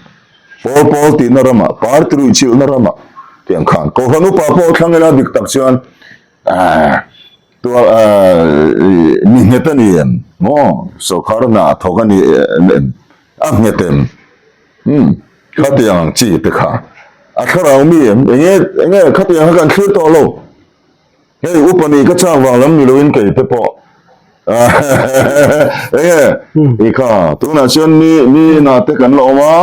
Pawl pawl tihna ramah, party ruihchilhna ramah tiang khan Kohhran upa pawh thlang ila dik tak chuan mi nghet a ni em maw, sawrkar hna thawk a ni em, a nghet em, umm khatiang ang chi te kha a thlarau mi em, enge enge khatiang kha kan thlir tawh lo. Hei upa nih ka chak vang lam ni loin kei te pawh enge i kha tunah chuan mi mi na te kan la awm a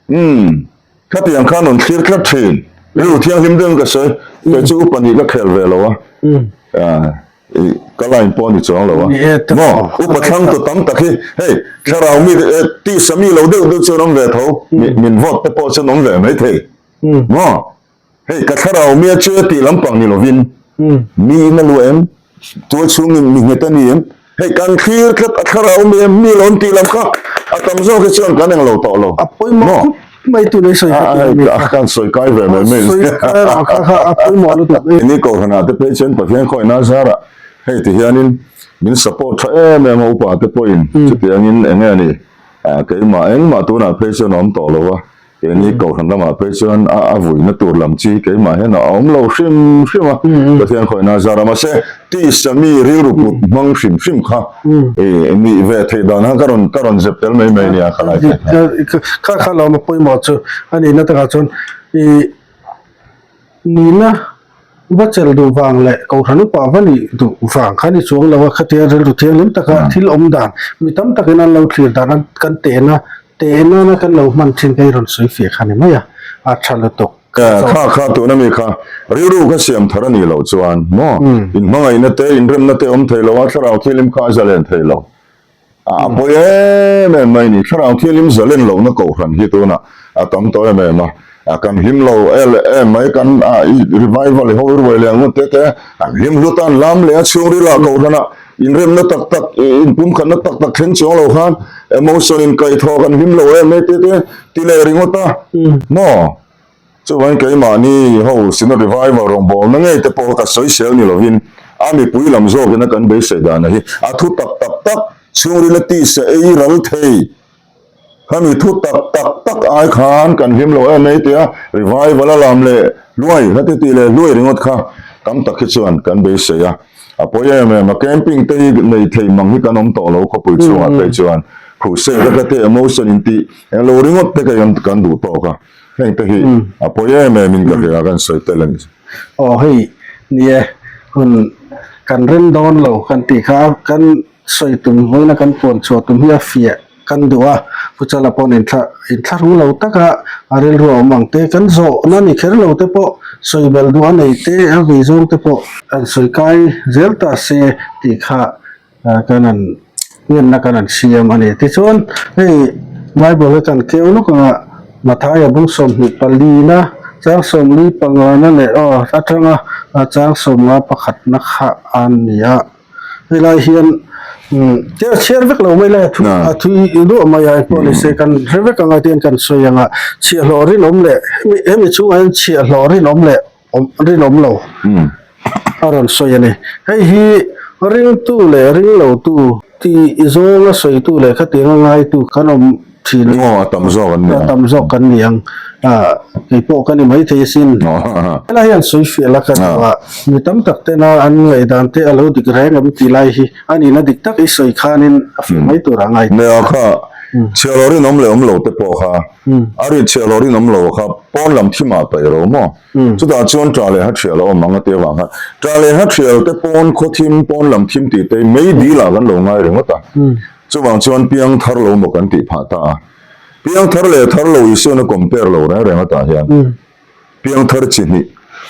umm khatiang khan rawn thlir tlat thin rilru thianghlim deuhin ka sawi kei chu upa nih ka khel ve lo a ka line pawh a ni chuang lo a maw upa thlang tu tam tak hi hei thlarau mi tisa mi lo deuh deuh chuan awm ve tho min vote te pawh chuan awm ve maithei maw. Hei ka thlarau mia che tih lampang ni lovin mi in a luah em? Tual chhungin mi nghet a ni em? Hei kan thlir tlat a thlarau mi em? Mi lo an tih lam kha a tam zawk hi chuan kan englo tawh lo. A pawimawh khawp mai tun ei sawi kha tih mi kha. Kan sawi kai ve mai mai. Sawi kai rah kha kha a pawimawh lutuk. Ini Kohhranah te phei chuan Pathian khawihna zarah hei ti hianin min support tha em em a upa te pawhin chutiangin eng nge ni keimah engmah tunah phei chuan a awm tawh lo a. Keini kohhran lamah phei chuan a a vuina tur lam chi keimah hian a awm lo hrim hrim a, Pathian khawihna a zar a, mahse tisa mi rilru put hmang hrim hrim kha i nih ve theih dan kha ka rawn ka rawn zep tel mai mai nia ka lai theih kha. Kha kha lo awm a pawimawh chu a nihna takah chuan i nihna Va chelh duh vang leh Kohhran upa va nih duh vang kha ni chuang lo a, khatia rilru thianghlim taka thil awm dan mi tam takin an lo thlir dan an kan tehna teh nana kan lo hman thin kha i rawn sawi fiah kha ni mai a, a tha lutuk. Kha kha tuna mi kha rilru kha siam thar a nih loh chuan maw inhmangaihna te inremna te awm thei lo a, thlarau thianghlim kha a zalen thei lo. A pawi em em mai ni. Thlarau Thianghlim zalen lohna kohhran hi tunah a tam tawh em em a. Kan hlim lo el em mai, kan revival i ho i ruai leh ang ngawt te te an hlim hlut a, an lam leh a, chhungril ah kohhranah inremna tak tak, inpumkhatna tak tak thleng chuang lo khan emotion inkaihthawh kan hlim lo em mai te te ti leh ringawt a maw? Chuvangin keimahni ho Synod Revival rawngbawlna ngei te pawh ka sawisel ni lovin a mipui lam zawkin a kan beisei dana hi a thu tak tak tak chhungrila tisa ei ral thei khami thu tak tak tak ai khan kan hlim lo em mai tia Revival a lam leh hluai hla te tih leh hluai ringawt kha tam tak hi chuan kan beisei a a pawi em em a camping te hi nei thei mang hi kan awm tawh lo khawpui chhungah phei chuan crusade a hla te emotion intih englo ringawt te kan duh tawk a. Heng te hi a pawi em em in ka hria kan sawi tel a ni. Aw hei ni e, hun kan rem dawn lo kan tih kha kan sawi tum vawiina kan puan chhuah tum hi a fiah kan duh a, Pu Chala paw'n inthla inthlahrung lo taka a rilru a awm ang te, kan zawhna ni kher lo te pawh sawi belh duh a nei te, a vei zawng te pawh an sawi kai zel ta se tih kha Kan an ngenna kan an siam a ni. Tichuan, hei Bible hi kan keu lawk ang a, Mathaia bung 24 na, chang 45 na leh aw atanga chang 51 na kha a ni a. Helai hian tia chhiar vek lo mai lai a thu a thui duah mai a, engpawh ni se kan hre vek ang a tihian kan sawi ang a, chhiahhlawh rinawm leh hemi hemi chhungah hian chhiahhlawh rinawm leh awm rinawm lo a rawn sawi a ni. Hei hi ringtu leh ringlotu tih zawnga sawitu leh khatianga ngaitu kan awm thin a. Aw, a tam zawk an ni ang. A tam zawk kan ni ang. Kei pawh ka ni maithei asin. Helai hian sawi fiah la ka duh a, mi tam tak tena an ngaihdan te a lo dik reng em tih lai hi a nihna dik tak i sawi khanin a fiah mai tur a ngai. Nia kha, chhiarlo rinawm leh awm lo te pawh kha, a ri chhiarlo rinawm lo kha pawn lam thimah paih ro maw? Chutah chuan ṭah leh hathial a awm ang a ti avang khan ṭah leh hathial te pawn khaw thim, pawn lam thim tih te hi mei dil ah kan lo ngai ringawt a. Chuvang chuan piang thar lo maw kan tih phah ta a. Piang thar leh thar lo Isuan a compare lo reng reng atah hian piang thar chi hnih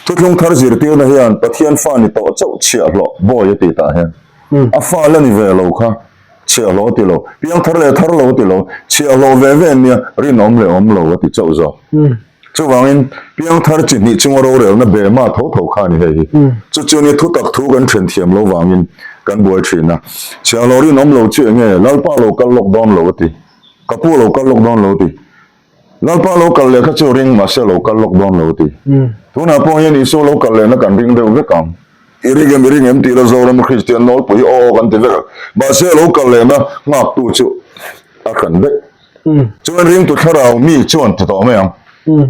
thuthlung thar zirtirna hian Pathian fa ni tawh chauh chhiahhlawh bawi a tih tah hian a fa la ni ve lo kha chhiahhlawh a ti lo, piang thar leh thar lo a ti lo, chhiahhlawh ve ve nia rinawm leh awm lo a ti chauh zawk. Chuvangin, piangthar chi hnih chunga rorelna bema tho tho kha a ni hei hi. Chu chu nia thutak thu kan then thiam lo vangin kan buai thin a. Chhiahhlawh rinawm lo chu eng nge? Lalpa lo kal lawk dawn lo a ti. Ka pu lo kal lawk dawn lo a ti. Lalpa lo kal leh kha chu ring mahse lo kal lawk dawn lo a ti. Tunah pawh hian Isua lo kal lehna kan ring deuh vek ang. I ring em i ring em tih la Zoram Kristian nawlpui hi aw aw kan ti vek ang. Mahse lo kal lehna nghaktu chu a hran vek. Chuan ringtu thlarau mi chuan ti tawh mai ang.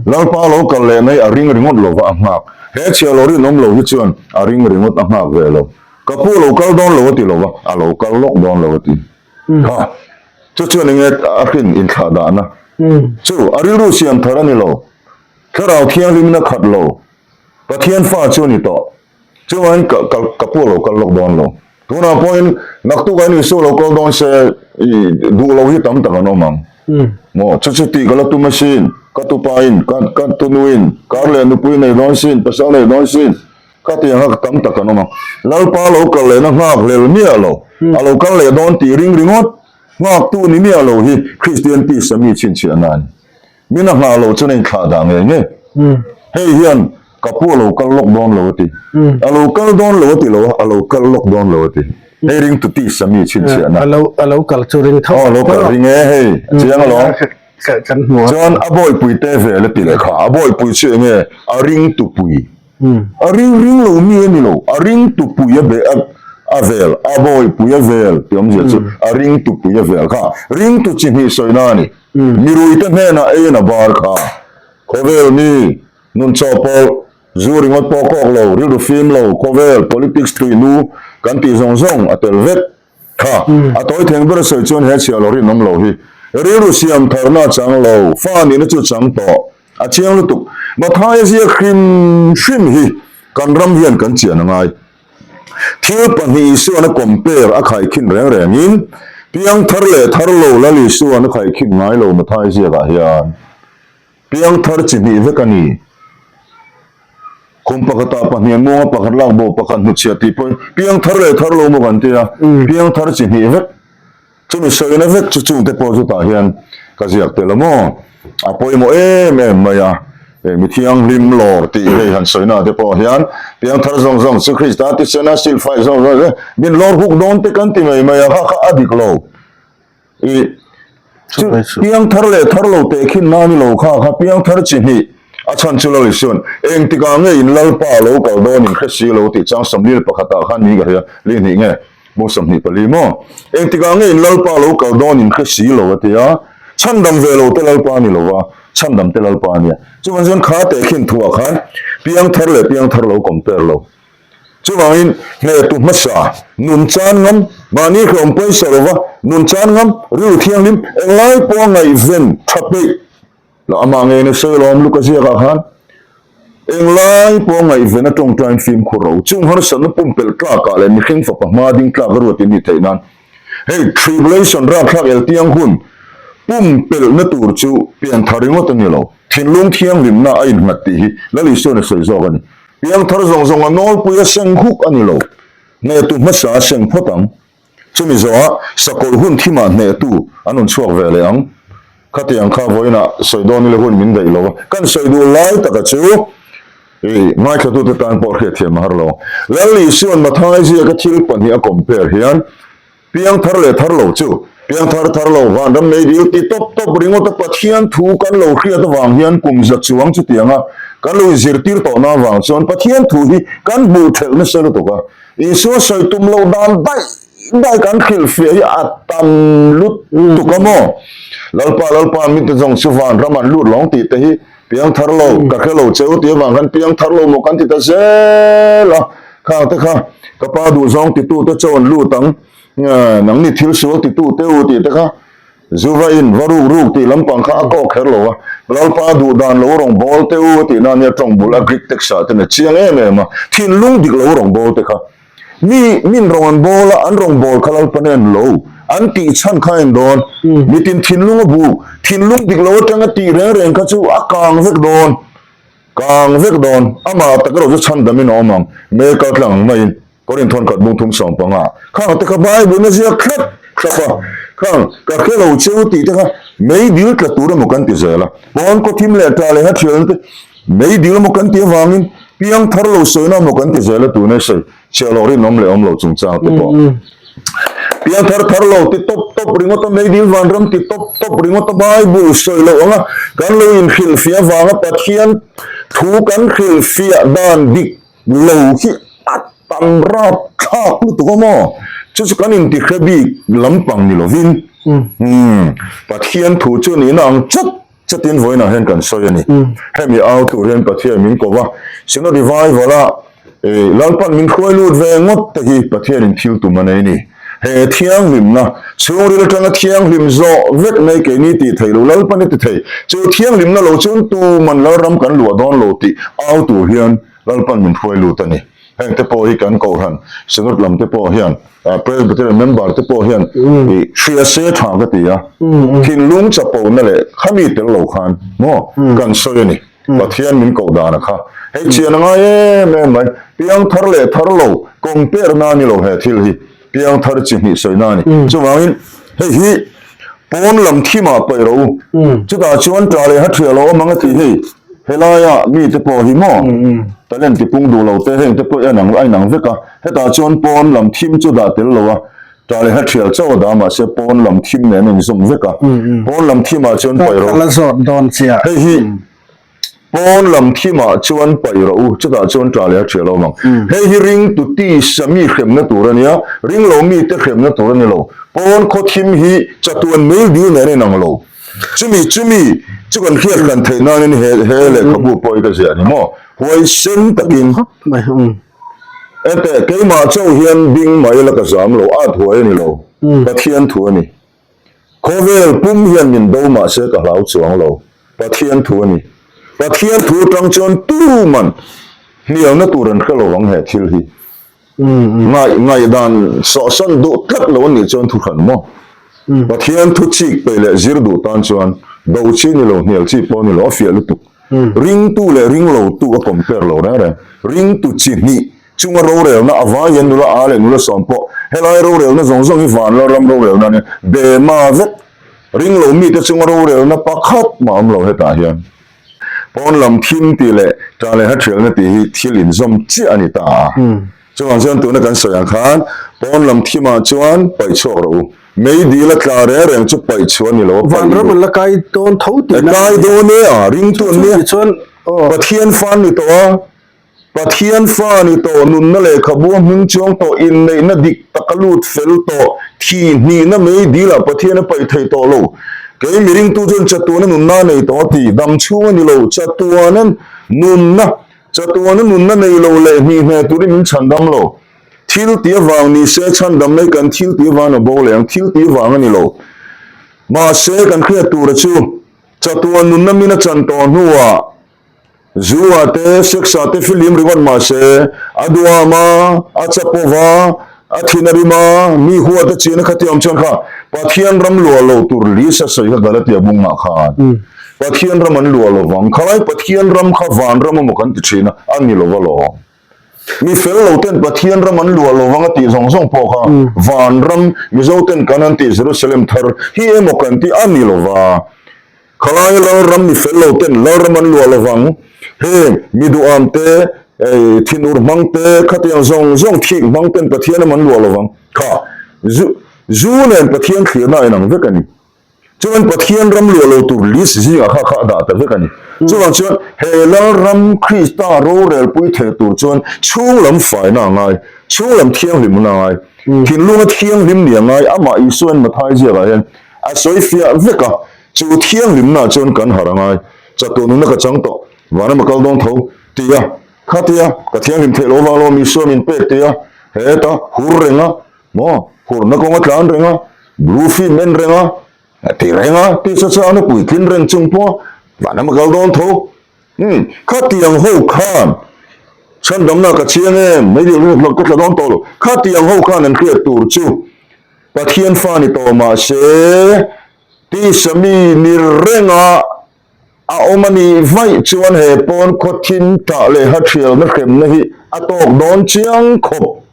Lalpa lo kal leh mai a ring ringawt lo va a nghak. He chhia lo rinawm lo hi chuan a ring ringawt a nghak ve lo. Ka pu lo kal dawn lo a ti lo va, a lo kal lawk dawn lo a ti. Kha, chu chuan enge a hrin inthlah dahna? Chu, a rilru siam thar a ni lo. Thlarau thianghlimin a khat lo. Pathian fa chu a ni tawh. Chuvangin ka ka ka pu a lo kal lawk dawn lo. Tunah pawhin naktuk ain Isua lo kal dawn se i duh lo hi tam tak an awm ang. Maw chu chu tih ka la tum asin, ka tupain, ka ka tunuin, kar leh nupui nei dawn sin, pasal nei dawn sin, ka tih ang kha tam tak an awm ang. Lalpa lo kal lehna nghak hlel miah lo, a lo kal leh dawn tih ring ringawt nghaktu ni miah lo hi Kristian tisa mi chhinchhiahna a ni. Min a nghah loh chuan a inthlah dah ngei ngei. Hei hian ka pu a lo kal lawk dawn lo a ti. A lo kal dawn lo a ti lo a, a lo kal lawk dawn lo a ti. Hei ringtu tisa mi chhinchhiahna. A lo a lo kal chu ring tho. Aw a lo kal ring e hei, a chiang alawm. Kan hmu a. Chuan a bawihpui te vel a ti leh kha, a bawihpui chu eng nge? A ringtu pui. A ring ring lo mi a ni lo, a ringtu pui a be a. a vel, a bawihpui a vel tih awmzia chu a ringtupui a vel kha ringtu chi hnih sawina a ni. Miruite hnenah eiin a bar kha. Khawvel mi, nun chawhpawlh, zu ringawt pawh kawk lo, rilru fim lo, khawvel, politics tuinu kan tih zawng zawng a tel vek kha. A tawi theng ber a sawi chuan he chhiah lo rinawm lo hi rilru siam tharna a chang lo, fa nihna chu chang tawh a chiang lutuk. Mathaia ziak hrim hrim hi kan ram hian kan chian a ngai. Thil pahnih Isuan a compare a khaikhin reng rengin piangthar leh thar lo Lal Isuan a khaikhin ngai lo Mathai ziakah hian piangthar chi hnih vek a ni. Kum pakhatah pahnih an muanga pakhat lak bo pakhat hnutchhiah tih pawhin piangthar leh thar lo maw kan ti a, piangthar chi hnih vek. Chumi sawina vek chu chungte pawh chutah hian ka ziak tel a maw? A pawimawh em em mai a, mi thianghlim lawr tih hei han sawina te pawh hian piangthar zawng zawng chu Krista tisena silfai zawng zawng te min lawr huk dawn te kan ti mai mai a, kha kha a dik lo. I chu piangthar leh thar lo tehkhin na ni lo kha kha piangthar chi hnih a chhan chu Lal Isuan engtikah nge in Lalpa lo kal dawn in hre si lo tih chang Samlil pakhatah khan ni ka hria, li hnih nge? Bawng 24 maw? Engtikah nge in Lalpa lo kal dawn in hre si lo a ti a, chhandam ve lo te Lalpa a ni lo va, chhandam te Lalpa a nia. Chuvang chuan kha tehkhin thuah khan piangthar leh piangthar lo compare lo. Chuvangin hnehtu hmasa, nun chan ngam, mahni hlawm pawisa lo va, nun chan ngam, rilru thianghlim, englai pawha ngaihven tha peih Lo amah ngei na sawi lawm Luka ziakah khan englai pawh ngaihven a tawngtain fimkhur ro chung harsatna pumpelh tlakah leh mihring fapa hma ding tlak a ruat in nih theih nan hei tribulation rapthlak eltiang hun pumpelhna tur chu pianthar ringawt a ni lo thinlung thianghlimna a innghat tih hi Lal Isuan a sawi zawk a ni. Piangthar zawng zawng a nawlpui a seng huk a ni lo hnehtu hmasa a seng phawt ang. Chumi zawhah sakawlh hun thimah hnehtu an rawn chhuak ve leh ang. Khatiang kha vawiinah sawi dawn ila hun min daih lo a, kan sawi duh lai taka chu i ngaithlatute tan pawh hriatthiam a har lo. Lal Isuan Mathai ziaka thil pahnih a compare hian piangthar leh thar lo chu piangthar thar lo vanram nei dil ti tawp tawp ringawt a Pathian thu kan lo hriat avang hian kum za chuang chutianga kan lo inzirtir tawhna avang chuan Pathian thu hi kan hmuh thelh nasa lutuk a. Isua sawi tum loh dan daih daih kan hrilhfiah hi a tam lutuk a maw? Lalpa Lalpa mite zawng chu van ram an lut lawng tih te hi piang thar lo, ka hre lo che u tih avang khan piang thar lo maw kan ti ta zel a, khang te kha ka pa duhzawng titu te chaw an lut ang, nangni thil sual titu te u tih te kha Zuva in va ruk ruk tih lampang kha a kawk kher lo a, Lalpa duh dan lo rawn bawl teh u a tih nan nia tawng bul a Greek text ah ten a chiang em em a, thinlung dik lo rawn bawl te kha mi min rawn an bawl a, an rawn bawl kha Lalpa nen lo an tih chhan kha en dawn, mitin thinlung a bu, thinlung dik lo atanga tih reng reng kha chu a kang vek dawn, kang vek dawn, amah tak erawh chu chhandamin a awm ang, Mel kal tlang ang maiin. Korin thawn khat bung thum sawm panga khang te kha Bible in a ziak thlap thlap a, khang ka hre lo cheu tih te kha mei dil tla tur emaw kan ti zel a, pawn khaw thim leh tah leh ha thialna te mei dil emaw kan tih avangin piang thar lo sawina emaw kan ti zel a tuna sawi chhiah loh rinawm leh awm lo chungchang te pawh piang thar thar lo ti tawp tawp ringawt a mei dil vanram ti tawp tawp ringawt a Bible sawi loh anga kan lo inhrilhfiah avanga Pathian thu kan hrilhfiah dan dik Lo hi a tam rap thlak lutuk a maw? Chu chu kan inti hre bik lampang ni lovin umm Pathian thu chu nihna ang chat chatin vawiinah hian kan sawi a ni. Hemi au tur hian Pathian min ko va, Synod Revival a Lalpan min hruai lut ve ngawt te hi Pathianin thil tum a nei ni. He thianghlimna, chhungril atanga thianghlim zawh vek mai keini tih theih lo Lalpan i ti thei. Chu thianghlimna lo chuan tuman Lalram kan luah dawn lo tih au tur hian Lalpan min hruai lut a ni. Heng te pawh hi kan Kohhran Synod lam te pawh hian, Presbyterian member te pawh hian i hria se tha ka ti a. Thinlung chapona leh khami tel lo khan maw kan sawi a ni. Pathian min koh dan a kha. Hei chian a ngai em em mai. Piang thar leh thar lo compare na a ni lo he thil hi. Piang thar chi hnih sawi na a ni. Chuvangin hei hi pawn lam thimah paih rawh u. Chutah chuan tah leh ha thiah lo awm ang a tih hei. Helaia mite pawh hi maw talent tipung duh lo te heng te pawh i anang a inang vek a, hetah chuan pawn lam thim chu dah tel lo a, tah leh hla thial chauh a dah mahse pawn lam thim nen a inzawm vek a, pawn lam thimah chuan paih ro. Ka la zawt dawn chiah. Hei hi. Pawn lam thimah chuan paih rawh u, chutah chuan ṭah leh a ṭhiah lo ang. Hei hi ringtu tisa mi hremna tur a nia, ringlo mite hremna tur a ni lo. Pawn khaw thim hi chatuan meidil nen a inang lo. Chumi chumi chu kan hriat hran theih nanin he he lehkhabu pawh hi ka ziah a ni maw? Huaisen takin. Enteh, keimah chauh hian ding mai la ka zam lo, at huai a ni lo. Pathian thu a ni. Khawvel pum hian min do mah se ka hlau chuang lo. Pathian thu a ni. Pathian thu atang chuan tuman hnialna tur an hre lo ang he thil hi. Ngaih ngaihdan sawhsawn duh tlat lo a nih chuan thu hran maw? Pathian thu chik peih leh zir duh tan chuan do chi ni lo, hnial chi pawh ni lo, a fiah lutuk. Ringtu leh ringlotu a compare lo reng reng. Ringtu chi hnih chunga rorelna a vai hian nula a leh nula sawm pawh helai rorelna zawng zawng hi van lalram rorelna a nia. Bema vek ringlo mite chunga rorelna pakhat mah awm lo hetah hian. Pawn lam thim tih leh ṭah leh hlathialna tih hi thil inzawm chiah a ni ta a. Chuvang chuan tuna kan sawi ang khan pawn lam thimah chuan paih chhuak rawh u. Meidil a tla reng reng chu paih chhuah a ni lo a, paih Vanram an la kai dawn tho tihna a ni. Kai dawn e a, ringtu an nia. Pathian fan ni tawh a. Pathian fa ni tawh, nunna lehkhabu a hming chuang tawh, inneihna dik tak a lut fel tawh, thi hnihna mei dilah Pathian a paih thei tawh lo. Kei miringtu chuan chatuana nunna a nei tawh a ti, dam chhung a ni lo, chatuana nunna, chatuana nunna nei lo leh hnih hne turin min chhandam lo. Thil tih avang ni se chhandam mai kan thil tih avangin a bo leh ang, thil tih avang a ni lo. Mahse kan hriat tura chu chatuan nunna min a chan tawh hnuah, Zu ah te, sex ah te filim ringawt mah se, a duam a, a chapo va, a thin a rim a, mi huat a chian a kha tiang chuan kha Pathian ram luah lo tur list a sawi kha Galatia bungah khan Pathian ram an luah lo vang. Khalai Pathian ram kha van ram emaw kan ti thin a, a ni lo va lawm. Mi fel lo ten Pathian ram an luah lo vang a tih zawng zawng pawh kha van ram Mizo ten kan han tih Jerusalem thar hi emaw kan ti a ni lo va. Khalai Lalram mi fel lo ten Lalram an luah lovang, heng mi duham te, thinur hmang te, khatiang zawng zawng thik hmang ten Pathian ram an luah lovang. Kha, zu, zu nen Pathian thlirna a inang vek a ni. Chuan Pathian ram luah lo tur list zingah kha kha a dah ta vek a ni. Chuvang chuan he Lalram Krista rorelpui thei tur chuan chhunglam faina a ngai, chhunglam thianghlimna a ngai, thinlunga thianghlim ni a ngai, amah Isuain Mathai ziakah hian A sawi fiah vek a, chu thianghlimna chuan kan harh a ngai, chatuah nunna ka chang tawh, vanram a kal dawn tho, ti a, khatia ka thianghlim theih loh avang lawm Isua min pek ti a, heta hur reng a, maw, hurna kawng a tlan reng a, blue film en reng a, ti reng a, ti sa chuan a puitlin reng chung pawh vanram a kal dawn tho, umm, khatiang ho khan chhandamna ka chiang em, meidil rinawt ka tla dawn tawh lo, khatiang ho khan an hriat tur chu. Pathian fa ni tawh mah se, tisa mi ni renga a awm a nih vaih chuan he pawn khaw thin tah leh hathialna hremna hi a tawk dawn chiang khawp.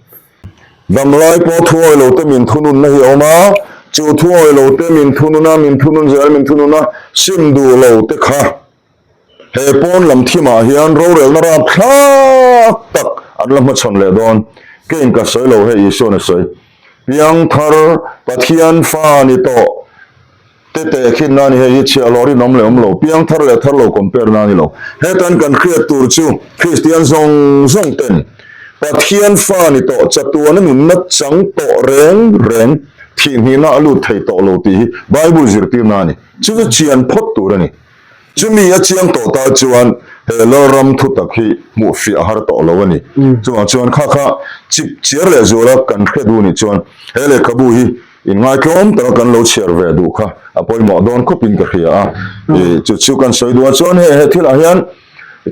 Damlai pawh thuawi lo te min thununna hi a awm a, chu thuawi lo te min thunun a, min thunun zel min thunun a, sim duh lo te kha. He pawn lam thimah hian rorelna rapthlak tak an la hmachhawn leh dawn. Keiin ka sawi lo hei Isua'n a sawi. Piangthar Pathian fa ni tawh te tehkhin na ni hei hi chhiahhlawh rinawm leh awm lo. Piangthar leh thar lo compare na ni lo. Hetan kan hriat tur chu Kristian zawng zawng ten Pathian fa ni tawh chatuana nunna chang tawh reng reng thihhnihna a lut thei tawh lo tih hi Bible zirtirna a ni. Chu chu chian phawt tur a ni. Chumi a chiang tawh ta chuan he Lalram thutak hi hmuh fiah a har tawh lo a ni. Chuvang chuan kha kha chip chiar leh zuala kan hre duh nih chuan he lehkhabu hi inngaitlawm taka kan lo chhiar ve duh kha a pawimawh dawn khawpin ka hria a. Chu chu kan sawi duh a chuan he he thilah hian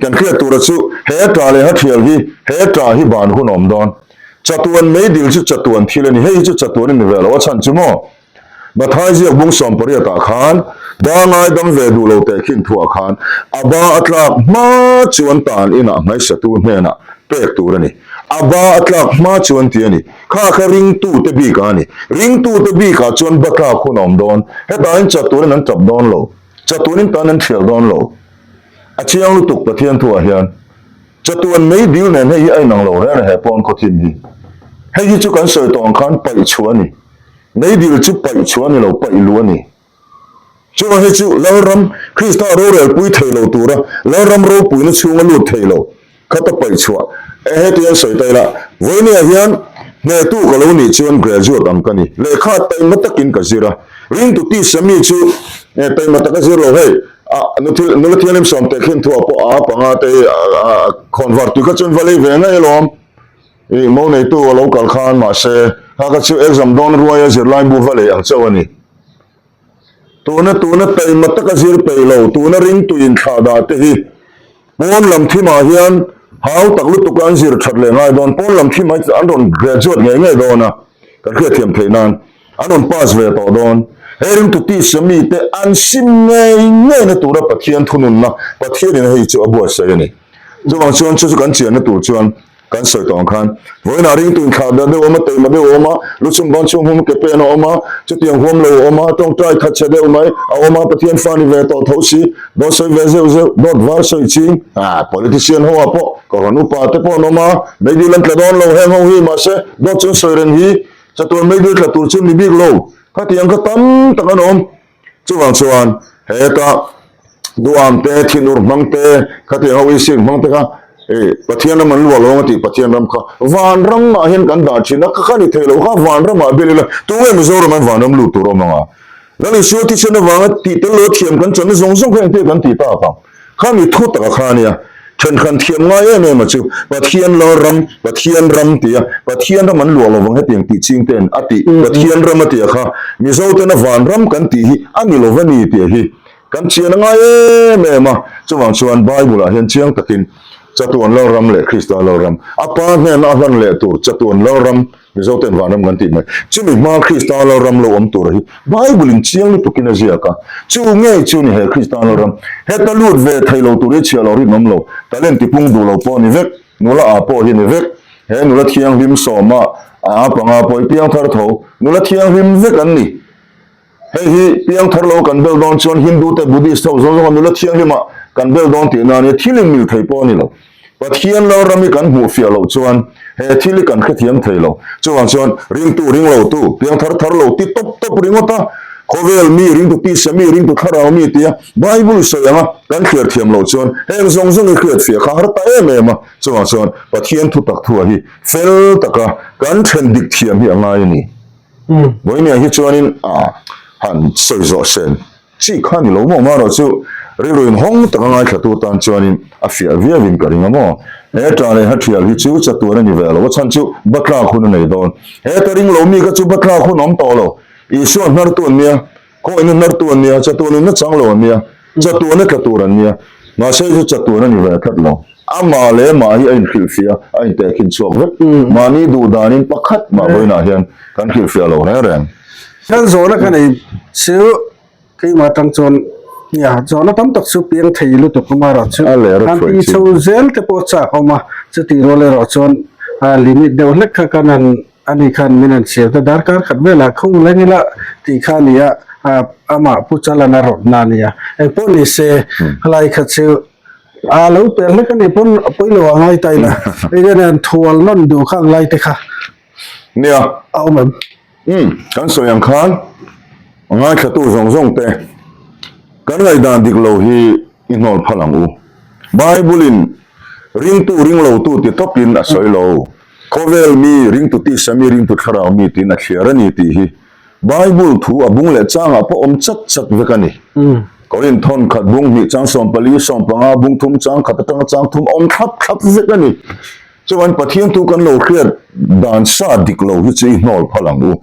kan hriat tura chu he tah leh hathial hi he tah hi ban hun awm dawn. Chatuan meidil chu chatuan thil a ni. Hei hi chu chatuan a ni ve lo a chhan chu maw? Mathai ziak bung sawmpariatah khan ba ngaidam ve duh lo teh khin thuah khan a ba a tlak hma chuan tan inah hmaisatu hnenah pek tur a ni. A ba a tlak hma chuan ti a ni. Kha kha ringtute bikah a ni. Ringtute bikah chuan ba tlak hun a awm dawn. Hetahin chatuanin an tap dawn lo. Chatuanin tan an thial dawn lo. A chiang lutuk Pathian thuah hian. Chatuan mei dil nen hei hi a inang lo reng a he pawn khawthim hi. Hei hi chu kan sawi tawh ang khan paih chhuah a ni. Meidil chu paih chhuah a ni lo, paih luh a ni. Chuvang hi chu Lalram Krista rorelpui thei lo tura Lalram ropuina chhunga lut thei lo kha ta paih chhuah e heti an sawi ta ila, Vawinia hian hnehtu ka lo nih chuan graduate ang ka ni. Lehkha taima takin ka zir a, ringtu tisa mi chu taima taka zir lo hei a nuthil nula thianghlim sawm teh khin thuah pawh a panga te hi khawnvar tui kha chuan va lei ve ngei alawm. I mo neitu a lo kal khan mahse kha kha chu exam dawn ruaia zirlaibu va lei ang chauh a ni. Tuna tuna taima taka zir peih lo, tuna ringtu inthlah dah te hi pawn lam thimah hian hau tak lutuk an zir that leh ngai dawn. Pawn lam thimah hi an rawn graduate ngei ngei dawn a, kan hriatthiam theih nan an rawn pass ve tawh dawn. He ringtu tisa mite an sim ngei ngeina tura Pathian thununna Pathianin hei chu a buatsaih a ni. Chuvang chuan chu chu kan chianna tur chuan Kan sawi tawh ang khan, vawiinah ringtu inthlah ber deuh a awm a, taima deuh a awm a, lu chhung ban chhung hum ke pen a awm a, chutiang huam lo a awm a, tawngtai khat chhe deuh mai a awm a, Pathian fa ni ve tawh tho si, dawt sawi ve zeuh zeuh, dawt var sawi ching, ah, politician ho ah pawh, kohhran upa te pawh an awm a, meidil an tla dawn lo heng ho hi, mahse, dawt chu an sawi reng hi, chatuan meidil tla tur chu ni bik lo, khatiang kha tam tak an awm. Chuvang chuan heta duam te, thinur hmang te, khatiang ho isik hmang te kha eh Pathian ram an luah lo ang a tih Pathian ram kha vanram ah hian kan dah thin a, kha kha ni thei lo kha vanram ah bel ila tunge Mizoram an vanram lut tur awm ang a? Lal Isua thisen avanga tih tel lo thiam kan channa zawng zawng kha engtia kan tih tak ang? Kha mi thu taka kha ania, thenkhan thiam ngai em em a chu, Pathian lal ram, Pathian ram tia, Pathian ram an luah lovang hetiang tih ching ten a tih, Pathian ram a tia kha, Mizo tena van ram kan tih hi a ni lova ni tih hi kan chian a ngai em em a, chuvang chuan Bible ah hian chiang takin chatuan lal ram leh Krista lal ram, a pa hnena a hlan leh tur chatuan lal ram, Mizo ten vanram kan tih mai. Chumi hma Krista Lalram lo awm tur hi Bible in chiang lutukin a ziak a. Chu ngei chu ni he Krista Lalram. Heta lut ve thei lo tur hi chhiah lo rinawm lo. Talent tipung duh lo pawh ni vek. Nula a pawh hi ni vek. He nula thianghlim sawma a panga pawh hi piangthar tho. Nula thianghlim vek an ni. Hei hi piangthar lo kan bel dawn chuan Hindu te Buddhist ho zawng zawnga nula thianghlimah kan bel dawn tih nan hian thil inmil thei pawh a ni lo. Pathian lo ram hi kan hmuh fiah loh chuan he thil hi kan hrethiam thei lo. Chuvang chuan ringtu ring lo tu, piangthar thar lo ti tawp tawp ringawt a, khawvel mi ringtu tisa mi ringtu thlarau mi tia Bible sawi anga kan thliar thiam loh chuan heng zawng zawng hi hriat fiah kha har ta em em a. Chuvang chuan Pathian thutak thuah hi fel taka kan then dik thiam hi a ngai a ni. Vawinia hi chuanin a han sawi zawh sen chi kha ni lo maw marawh chu rilru in hawng taka ngaithlatu tan chuanin a fiah viauin ka ring a maw. He ta leh ha thial hi chu chatuan a ni ve lo a chhan chu batlak hun a nei dawn. He ta ring lo mi kha chu batlak hun awm tawh lo. Isua hnartu an nia, khawiin a hnartu an nia, chatuan in a chang lo an nia, chatuan a tla tur an nia. Mahse chu chatuan a ni ve tlat lo. Amah leh mah hi a inhrilhfiah a, a intehkhin chhuak vek. Mahni duh danin pakhat mah vawiinah hian kan hrilhfiah lo reng reng. Kan zawhna ka nei chu keimah atang chuan nia zawhna tam tak chu piang thei lutuk amaherawh chu han ti chho zel te pawh chak awm a, chutih rual erawh chuan limit deuh hlek kha kan han ani khan min han siam ta darkar khat velah khung leng ila tih kha a ni a, amah Pu Chalana rawtna a ni a, engpawh ni se helai kha chu A lo pel hlek a nih pawn a pawi lo a ngai ta ila hei hian an thual nawn duh kha ang lai te kha Nia. a awm em? Umm kan sawi ang khan a ngaithlatu zawng zawng te kan ngaihdan dik lo hi i hnawl phal ang u. Bible in ringtu ring lo tu ti tawp in a sawi lo. Khawvel mi ringtu tisa mi ringtu thlarau mi tiin a thliar a ni tih hi Bible thu a bung leh changah pawh awm chat chat vek a ni. Korin thawn khat bung hnih chang 14, 15, bung thum chang khat atanga chang thum awm thlap thlap vek a ni. Chuan Pathian thu kan lo hriat dan sa dik lo hi chu i hnawl phal ang u.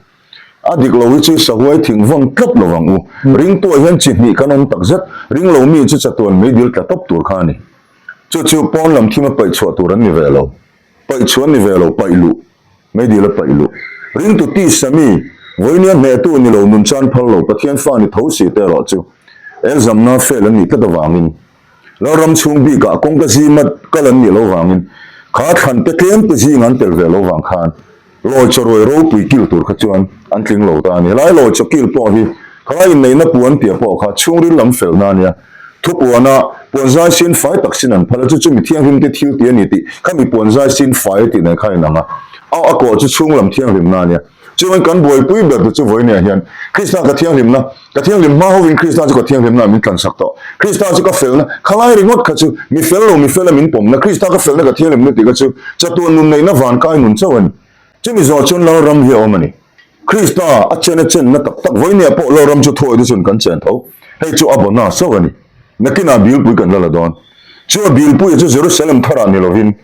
A dik lo hi chu i sahuai thing vawn tlat lo ang u. Ringtuah hian chi hnih kan awm tak zet, ring lo mi chu chatuan meidil tla tawp tur kha a ni. Chu chu pawn lam thim a paih chhuah tur an ni ve lo. Paih chhuah an ni ve lo, paih luh. Meidil a paih luh. Ringtu tisa mi, vawinia hnehtu ni lo, nun chan phal lo, Pathian fa ni tho si te erawh chu examna fail an nih tlat avangin, Lalram chhung bikah kawngka zima kal an nih lo vangin, kha thlan te tlem te zing an tel ve lo vang khan lawi chaw ruai ropui kil tur kha chuan an tling lo ta a ni. Helai lawi chaw kil pawh hi khalai inneihna puan tia pawh kha chhungril lam felna a nia. Thupuana puanzai sin fai tak sin an phal a, chu chu mi thianghlimte thil tih a ni tih kha mi puanzai sin fai a tih nen kha a inang a. A a kawh chu chhung lam thianghlimna a nia. Chuan kan buaipui ber te chu vawinia hian Krista ka thianghlimna, ka thianghlim hma hovin Krista chu ka thianghlimna min tlansak tawh. Krista chu ka felna, khalai ringawt kha chu mi fel lo mi fela min pawmna, Krista ka felna ka thianghlimna tih kha chu chatuan nun neihna vankai nun chauh a ni. Chumi zawh chuan Lalram hi a awm a ni. Krista a chen a chenna tak tak vawinia pawh Lalram chu thuawi te chuan kan chen tho. Hei chu a bona chauh a ni. Nakinah bilpui kan la la dawn. Chu a bilpuia chu Jerusalem tharah ni lovin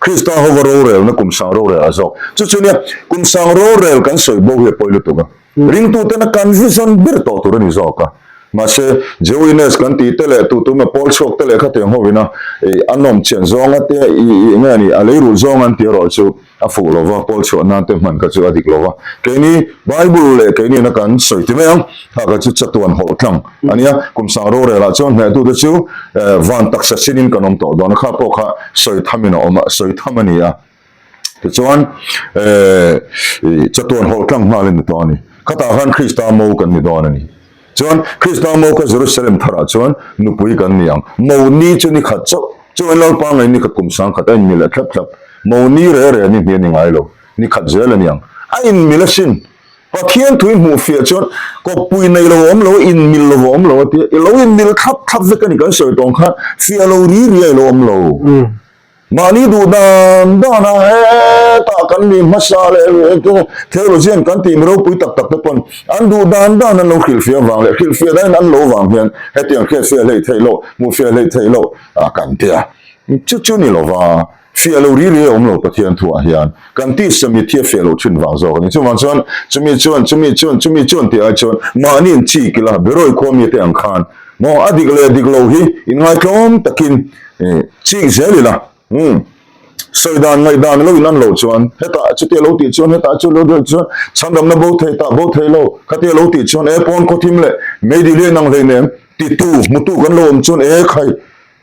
Krista hova rorelna kum sang rorel a zawk. Chu chu nia, kum sang rorel kan sawi bo hi a pawi lutuk a. Ringtutena kan vision ber tawh tur a ni zawk a. Mahse, Jewinas kan tih te leh tuhtuma pawl chhuak te leh khatiang hovina a nawm chian zawnga te i nge ni a leirul zawng an tih erawh chu a fuh lo va, pawl chhuah nan te hman kha chu a dik lo va. Keini Bible leh keini na kan sawi ti mai ang, kha kha chu chatuan hawlh tlang a nia. Kum sang rorel ah chuan hnehtute chu van taksa sinin kan awm tawh dawn a, kha pawh kha sawi thamin a awm a, sawi tham a ni a. Tichuan, chatuan hawlh tlang nghal a ni tawh a ni. Khatah khan Krista mo kan ni dawn a ni. Chuan, Krista mo kha Jerusalem tharah chuan nupui kan ni ang. Mo ni chu ni khat chauh. Chuan Lalpa ngei ni khat kum sangkhat a inmil leh thlap thlap. Mo ni re re ni hni a ni ngai lo. Ni khat zel a ni ang. A inmil asin. Pathian thui hmuh fiah chuan kawppui nei lo a awm lo, inmil lo a awm lo a tia. I lo inmil thlap thlap vek a ni kan sawi tawng khan fiah lo ri ri a i lo awm lo. Mahni duh dan dan a hetah kan mi hmasa leh theologian kan tih mi ropui tak tak te pawn an duh dan dan an lo hrilhfiah vang leh hrilhfiah dahin an lo vang hian hetiang hriatfiah hleih theih loh, hmuhfiah hleih theih loh kan ti a. Chu chu ni lova fiah lo ri ri a awm lo Pathian thuah hian kan tisa mit hi a fiah loh thin vang zawk a ni. Chuvang chuan chumi chuan chumi chuan chumi chuan tih ai chuan mahni in chik ila Beroi khua mite ang khan maw a dik leh dik lo hi inngaitlawm takin Chik zel ila, umm, sawi dan ngaih dan lo in an loh chuan, hetah chutia lo tih chuan, hetah chu lo tih chuan, chhandamna bo thei tah bo thei lo, khatia lo tih chuan e pawn khawthim leh meidil hi a inang hlei nem, titu, hmutu kan lo awm chuan e khai,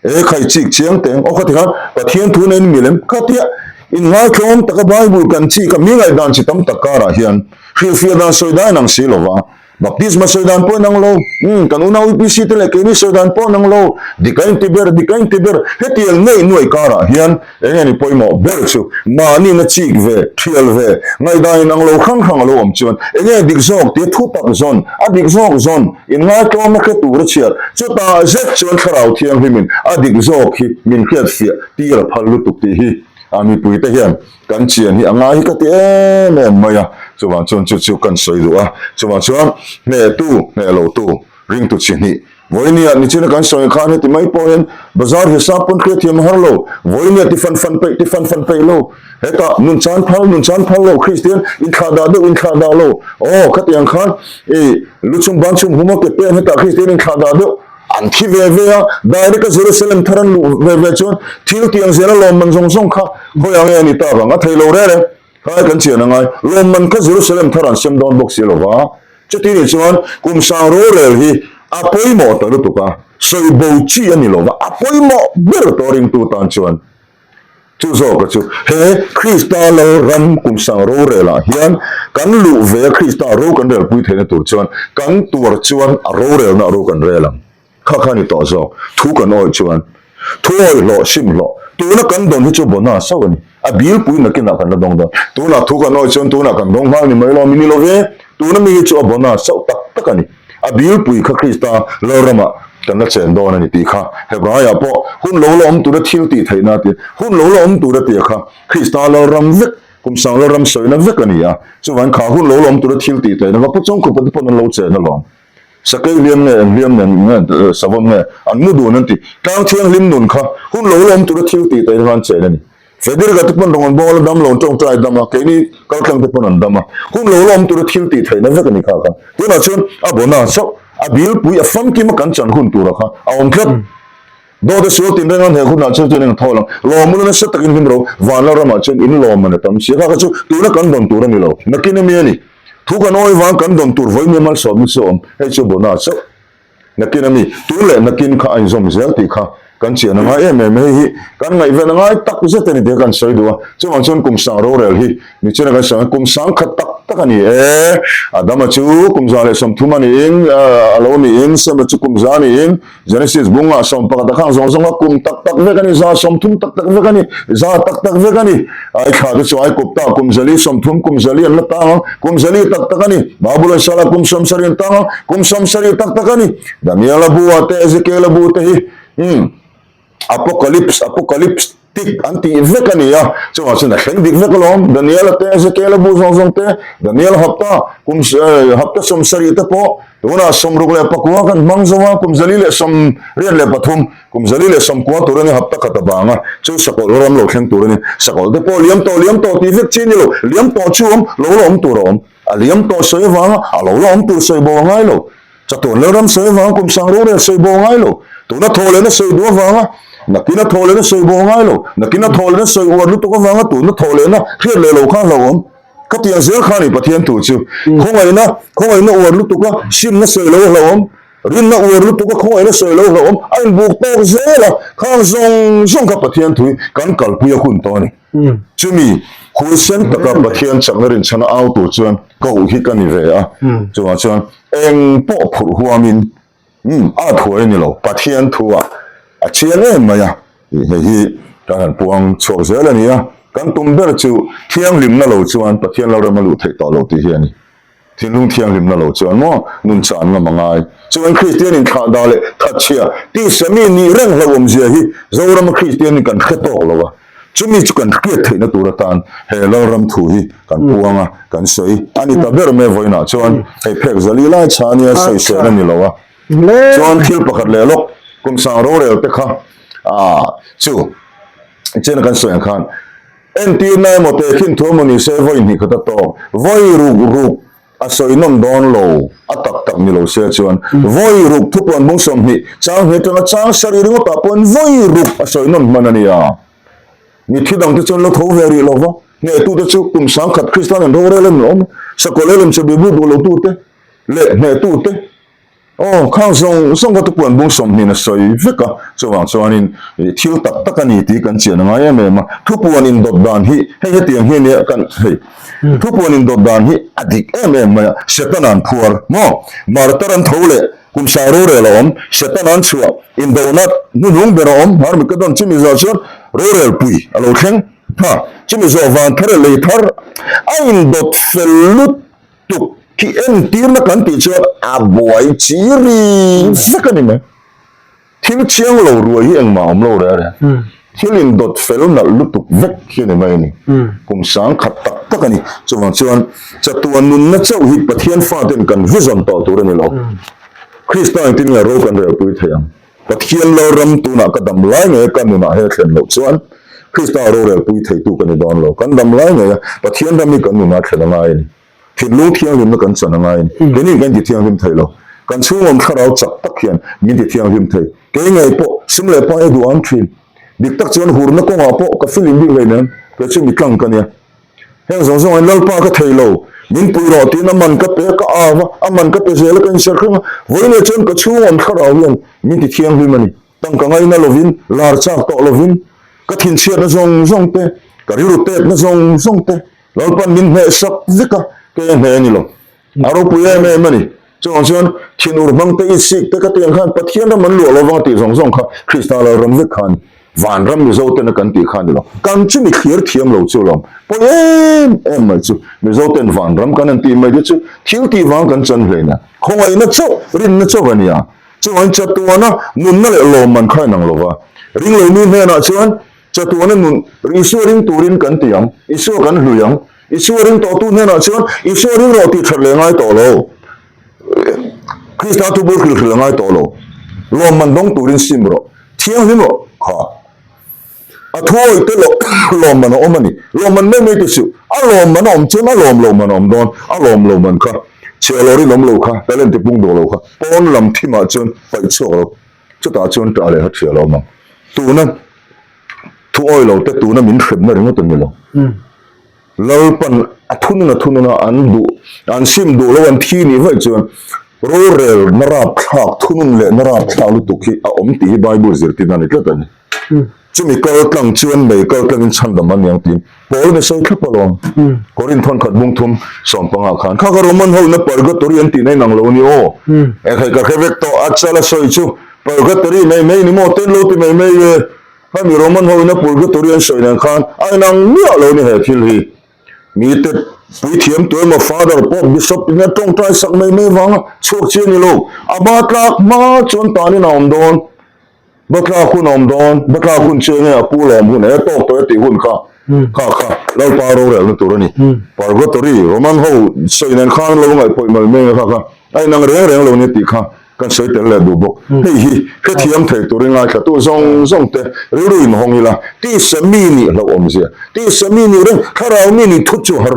e khai chik chiang teng, aw khati khan Pathian thu nen milem, khatia inngaithlawm taka Bible kan chik a, mi ngaihdan chi tam tak karah hian hrilhfiah dan sawi dan inang si lova, Baptisma sawi dan pawh inang lo, umm, kan unau UPC te leh keini sawi dan pawh inang lo, dik a inti ber, dik a inti ber, hetiang ngei nuai karah hian eng nge ni pawimawh ber chu mahniin a chik ve, thial ve, ngaihdan inang lo hrang hrang a lo awm chuan eng nge dik zawk tia thu tak zawn, a dik zawk zawn, inngaitawmna hre tur a chhiar, chutah zet chuan Thlarau Thianghlimin a dik zawk hi min hriatfiah tir a phal lutuk tih hi a mipuite hian Kan chian hi a ngai hi ka ti em em mai a, chuvang chuan chu chu kan sawi duh a, chuvang chuan hnehtu, hneh lotu, ringtu chi hnih. Vawinia nichina kan sawi khan heti mai pawh hian bazar hisap pawn hriatthiam a har lo, vawinia ti fan fan peih, ti fan fan peih lo, hetah nun chan phal, nun chan phal lo, Kristian inthlah dah deuh inthlah dah lo, aw khatiang khan i lu chhum ban chhum hum a ke pen hetah Kristian inthlah dah deuh, An thi ve ve a, direct a Jerusalem thar an luh ve ve chuan thil tiang zela lawmman zawng zawng kha hawi ang e a ni tak ang, a thei lo rel e, khaai kan chian angai, lawmman kha Jerusalem thar an sem dawn bawk si lo va, chuti nih chuan kum sang rorel hi a pawimawh ta lutuk a, sawi bo chi a ni lo va, a pawimawh ber tawh ringtu tan chuan. Chu zawka chu he Krista lo ram kum sang rorelah hian kan luh ve a Krista ro kan relpui theihna tur chuan kan tuar chuan a rorelna ro kan rel ang. Kha kha ni tawh zawk. Thu kan awih chuan thu awih hlawh sim hlawh tuna kan dawn hi chu bona sauh a ni. A bilpui nakinah kan la dawng dawn. Tunah thu kan awih chuan tunah kan dawng nghal ni mai lo mi ni lo ve. Tuna mi hi chu a bona sauh tak tak a ni. A bilpui kha Krista Lalramah kan la chen dawn a ni tih kha Hebraiah pawh hun lo la awm tura thil tih theihna a ti. Hun lo la awm tura tia kha Krista Lalram vek, kum sang Lalram sawina vek a ni a. Chuvangin kha hun lo la awm tura thil tih theihna kha Pu Chawngkhupa te pawn an lo chen alawm. Sakei hliam nge, eng hliam nen nge, savawm nge an mu dun an ti. Tlang thianghlim nun kha hun lo la awm tura thil tih theihna kha an chen a ni. Federer-a te pawn rawn an bawl a, dam lo an tawngtai dam a, keini kaltlang te pawn an dam a. Hun lo la awm tura thil tih theihna vek a ni kha kha. Tunah chuan a bona chauh, a bilpui, a famkima kan chan hun tura kha a awm tlat. Dawt a sual tinreng an heh hunah chuan chuan eng thaw lang. Lawm ula nasa takin hlim ro, vanla ramah chuan in lawm man a tam si. Kha kha chu tuna kan dawn tur a ni lo, nakin ami a ni. Thu kan awi vang kan dawn tur vawiin malsawmna chu a awm, hei chu bona chauh. Nakin a mi, tun leh nakin kha a inzawm zel tih kha kan chian a ngai em em a, hei hi kan ngaihven a ngai tak zet a ni tih kha kan sawi duh a, chuvang chuan kum sang rorel hi nichina kan sawi ang kum sang khat tak. tak a ni e. Adama chu kum 130 a niin, a lo niin, Sema chu kum za niin, Genesis bunga 11 a khang zawng zawnga kum tak tak vek a ni, 130 tak tak vek a ni, za tak tak vek a ni. Ai thla te chu Aikupta kum 430, kum 400 an la tang ang, kum 400 tak tak a ni. Babulon sala kum 70 an tang ang, kum 70 tak tak a ni. Daniela bu ah te, Ezekiela bu te hi, umm. Apocalypse, Apocalypse, tik an tih vek a ni a, chuvang chuan a thleng dik vek alawm, Daniel-a te, Ezekiel-a bu zawng zawng te, Daniel hapta kum hapta 70 te pawh tunah 64 kan hmang zo a, kum 483, kum 490 tur a ni hapta khat a bang a, chu sakawlh ram lo thleng tur a ni, sakawlh te pawh liam tawh liam tawh tih vek chi a ni lo, liam tawh chu awm, lo la awm tur a awm, a liam tawh sawi avanga a lo la awm tur sawi bo a ngai lo. Chatuan leh ram sawi avanga kum sang rorel sawi bo ngai lo. Tuna thaw lehna sawi duh avanga nakina thaw lehna sawi bo ngai lo. Nakina thaw lehna sawi uar lutuk avanga tuna thaw lehna hriat leh lo kha hlauhawm. Ka tiang zel kha ni Pathian thu chu. Khawngaihna, khawngaihna uar lutuka simna sawi lo hlauhawm. Rinna uar lutuka khawngaihna sawi lo hlauhawm. A inbuk tawk zel a, khang zawng zawng kha Pathian thu hi kan kalpui a hun tawh a ni. Chumi huaisen taka Pathian chakna rinchhana au tur chuan koh hi ka ni ve a, chuvang chuan eng pawh phurh huamin a thuai a ni lo, Pathian thu ah a chiang em mai a, hei hi kan han puang chhuak zel a ni a, kan tum ber chu thianghlimna lo chuan Pathian lo rem a luh theih tawh lo tih hi a ni. Thinlung thianghlimna lo chuan maw nun chan ngam a ngai. Chuan Kristian inthlah dah leh thatchhia tisa mi nih reng hlauhawmzia hi Zorama Kristian in kan hre tawk lo a, chumi chu kan hriat theihna tur atan he Lalram thu hi kan puang a, kan sawi a ni ta ber mai vawiinah chuan hei phek zali lai chha ania sawisel a ni lo a. Chuan thil pakhat leh lawk kum sang rorel te kha chu chen kan sawi ang khan Entirna emaw tehkhin thu emaw ni se vawi hnih khat a tawk, vawi ruk ruk a sawi nawm dawn lo, a tak tak ni lo se chuan vawi ruk thupuan bung 20 chang hnih atanga chang sarih ringawtah pawhin vawi ruk a sawi nawm hman a nia. Mitthi dangte chuan la tho ve rih lo va, hnehtute chu kum 10,000 Kristian an rorel a ni awm e, sakawlh elem che bibu duh lotute leh hnehtute. Aw, khang zawng zawng kha tupuan bung 20 a sawi vek a, chuvang chuanin thil tak tak a ni tih kan chian a ngai em em a, thupuan indawt dan hi hei hetiang hi a nia kan hei thupuan indawt dan hi a dik em em mai a, Setana an phuar maw? Martar an tho leh kum sang rorel a awm, Setana an chhuah indona hnuhnung ber a awm, Harmikadon chumi zawh chuan rorel pui a lo thleng ha, chumi zawh van thar leh lei thar a indawt fel lut Tuk khi entirna kan tih chuan a buai chi ri vek a ni mai. Thil chiang lo ruai hi engmah a awm lo reh a reh. Thil indawt fel nalh lutuk vek hi a ni mai a ni. Kum 10,000 tak tak a ni. Chuvang chuan chatuan nunna chauh hi Pathian faten kan vision tawh tur a ni lo. Krista engtin nge ro kan relpui thei ang? Pathian Lalram tunah ka dam lai ngei a ka nunah he thlen loh chuan Krista rorelpui theitu ka ni dawn lo. Kan dam lai ngei a Pathian ram hi kan nunah thlen a ngai a ni. Thinlung thianghlimna kan chan a ngai a ni. Keini kan tithianghlim thei lo. Kan chhungawm thlarau chak tak hian min tithianghlim thei. Kei ngei pawh sum leh pai a duh ang thin. Dik tak chuan hurna kawngah pawh ka filim bik hleinem, kei chu mitlang ka nia. Heng zawng zawng in Lalpa ka thei lo, min pui rawh tiin a man ka pe a, ka av a, a man ka pe zel a, ka inserh hreng a, vawiin chuan ka chhungawm thlarau hian min ti thianghlim a ni. Tangka ngaina lovin, lar chak tawh lovin, ka thinchhiatna zawng zawng te, ka rilru tetna zawng zawng te, Lalpa'n min hneh sak vek a, kei a hneh a ni lo. A ropui em em a ni. Chuvang chuan thinur hmang te, itsik te ka tih ang khan Pathian ram an luah lo vang tih zawng zawng kha Krista Lalram vek kha a ni. Vanram Mizo tena kan tih kha a ni lo. Kan chu mi thlir thiam lo chu lawm. Pawi em em mai chu Mizo ten vanram kan han tih mai te chu thil tih vang kan chan hle nia. Khawngaihna chauh, rinna chauh a nia. Chuvangin chatuana nunna leh lawmman kha inang lo va. Ringlo mi hnenah chuan Chatuana nun Isua ring turin kan ti ang, Isua kan hlui ang. Isua ring tawhtu hnenah chuan Isua ring rawh tih that leh ngai tawh lo. Krista thu bul hrilh hrilh a ngai tawh lo. Lawmman dawng turin sim rawh, thianghlim rawh kha. A thu awih te lawh lawmman a awm a ni. Lawmman mai mai te suh. A lawmman a awm chuan a lawm lo man a awm dawn. A lawm lo man kha chhiah lo rinawm lo kha, talent ti pung duh lo kha pawn lam thimah chuan paih chhuak lo. Chutah chuan ṭah leh ha ṭhiah lo awm ang. Tuna thu awi lo te tuna min hremna ringawt a ni lo. Lalpan a thunun a thunun a an duh an sim duh lo an thi nih vaih chuan rorel na rapthlak thunun leh na rapthlak lutuk hi a awm tih hi Bible zirtirna a ni tlat a ni. Chumi kal tlang chuan mei kal tlangin chhandam an ni ang tiin Paul in a sawi thlap alawm. Korinth hawn khat bung thum sawmpangah khan kha ka Roman ho ina purgatory an tihna inang lo a ni aw. Ekhai ka hre vek tawh a chal a sawi chu purgatory mai mai ni maw ten lo ti mai mai e. Khami Roman ho ina purgatory an sawi nen khan a inang miah lo a ni he thil hi. Mite puithiam tu emaw Father, Pope, Bishop ina tawngtai sak mai mai vanga chhuak chi a ni lo. A ba tlak hma chuan tanin a awm dawn. Batlak hun a awm dawn, batlak hun chu enge a pu lawm hun e tawk tawh e tih hun kha kha kha Lalpa rorelna tur a ni. Purgatory, Roman ho sawi nen khan lo ngaihpawih mai mai kha kha a inang reng reng lo nia tih kha kan sawi tel leh duh bawk. Hei hi hrethiam thei turin ngaithlatu zawng zawng te rilru inhawng ila tisa mi nih hlauhawm zia, tisa mi nih reng, thlarau mi nih thut chu a har.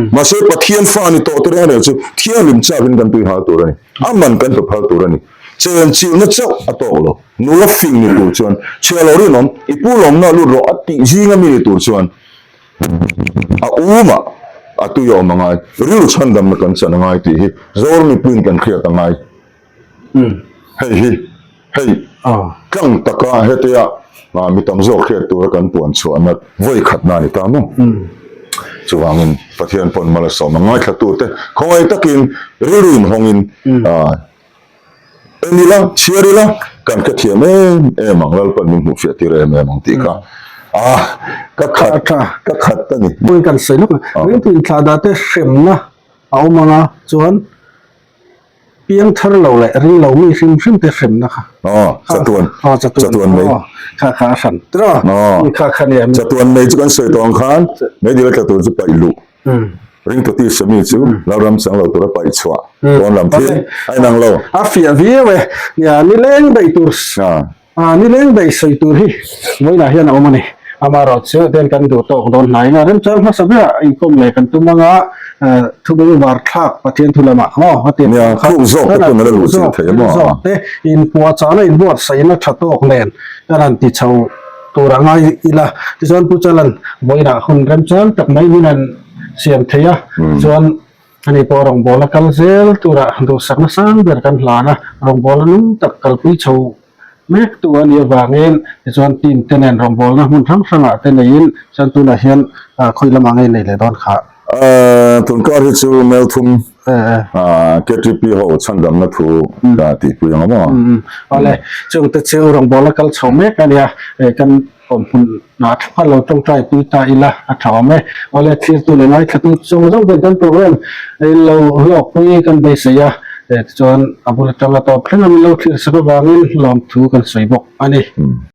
Mahse Pathian fa ni tawh te reng reng chu thianghlim chakin kan tui hal tur a ni, a man kan pe phal tur a ni. Chen chilhna chauh a tawk lo. Nula fing ni tur chuan chhia lo rinawm, i pu lawmna lut rawh a tih zinga mi ni tur chuan a umah a tui a awm a ngai. Rilru chhandamna kan chan a ngai tih hi Zoram mipuiin kan hriat a ngai. Hei hi hei tlang taka hetia mi tam zawk hriat tura kan puan chhuahna vawi khatna a ni ta maw? Chuvangin Pathian pawn mal a sawm a ngaithlatute khawngaih takin rilru inhawngin En ila, chhiar ila, kan ka thiam em em ang, Lalpan min hmuh fiah tir em em ang tih kha a ka khat ka khat a ni. Hmui kan sawi lawk a, ringtu inthlah dah te hremna a awm ang a, chuan piang thar lo leh ring lo mi hrim hrim te hremna kha. Aw, chatuan, chatuan mai. Kha kha a hran tiraw? Aw, kha kha nia. Chatuan mai chu kan sawi tawh ang khan, meidil a tla tur chu paih luh. Ringtu tisa mi chu Lalram chang lo tura paih chhuah pawn lam thil a inang lo. A fiah viau e. Nia, nileng daih tur, nileng daih sawi tur hi vawiinah hian a awm a ni. Amaherawh chu ten kan duh tawk dawn hnai anga remchang hmasa berah inkawm leh kan tum anga thubung var thlak Pathian thu lamah maw a ti. Nia, thuk zawk te pawn a la luh chilh thei a maw? Thuk zawk te inpuahchahna inbuatsaihna tha tawk nen kan han ti chho. Tur a ngai ila tichuan Pu Chalan vawiinah hun remchang tak mai min han siam thei a, chuan ani pawh rawngbawla kal zel turah duhsakna sang ber kan hlan a, rawngbawla nung tak kalpui chho mek tu a nih avangin tichuan team te nen rawngbawlna hmun hrang hrangah te neiin chuan tunah hian khawi lamah ngei nei leh dawn kha. Tunkar hi chu Melthum KTP ho chhandamna thu ka tihpui ang a maw? Awle, chungte chu rawngbawla kal chho mek a nia, kan awm hmun ah tha lo tawngtai pui ta ila a tha awm e. Awle, thirtu leh ngaithlatu zawng zawng ten kan program lo hlawkpui kan beisei a, tichuan a bul atanga tawp thleng a min lo thlir sak avangin lawmthu kan sawi bawk a ni.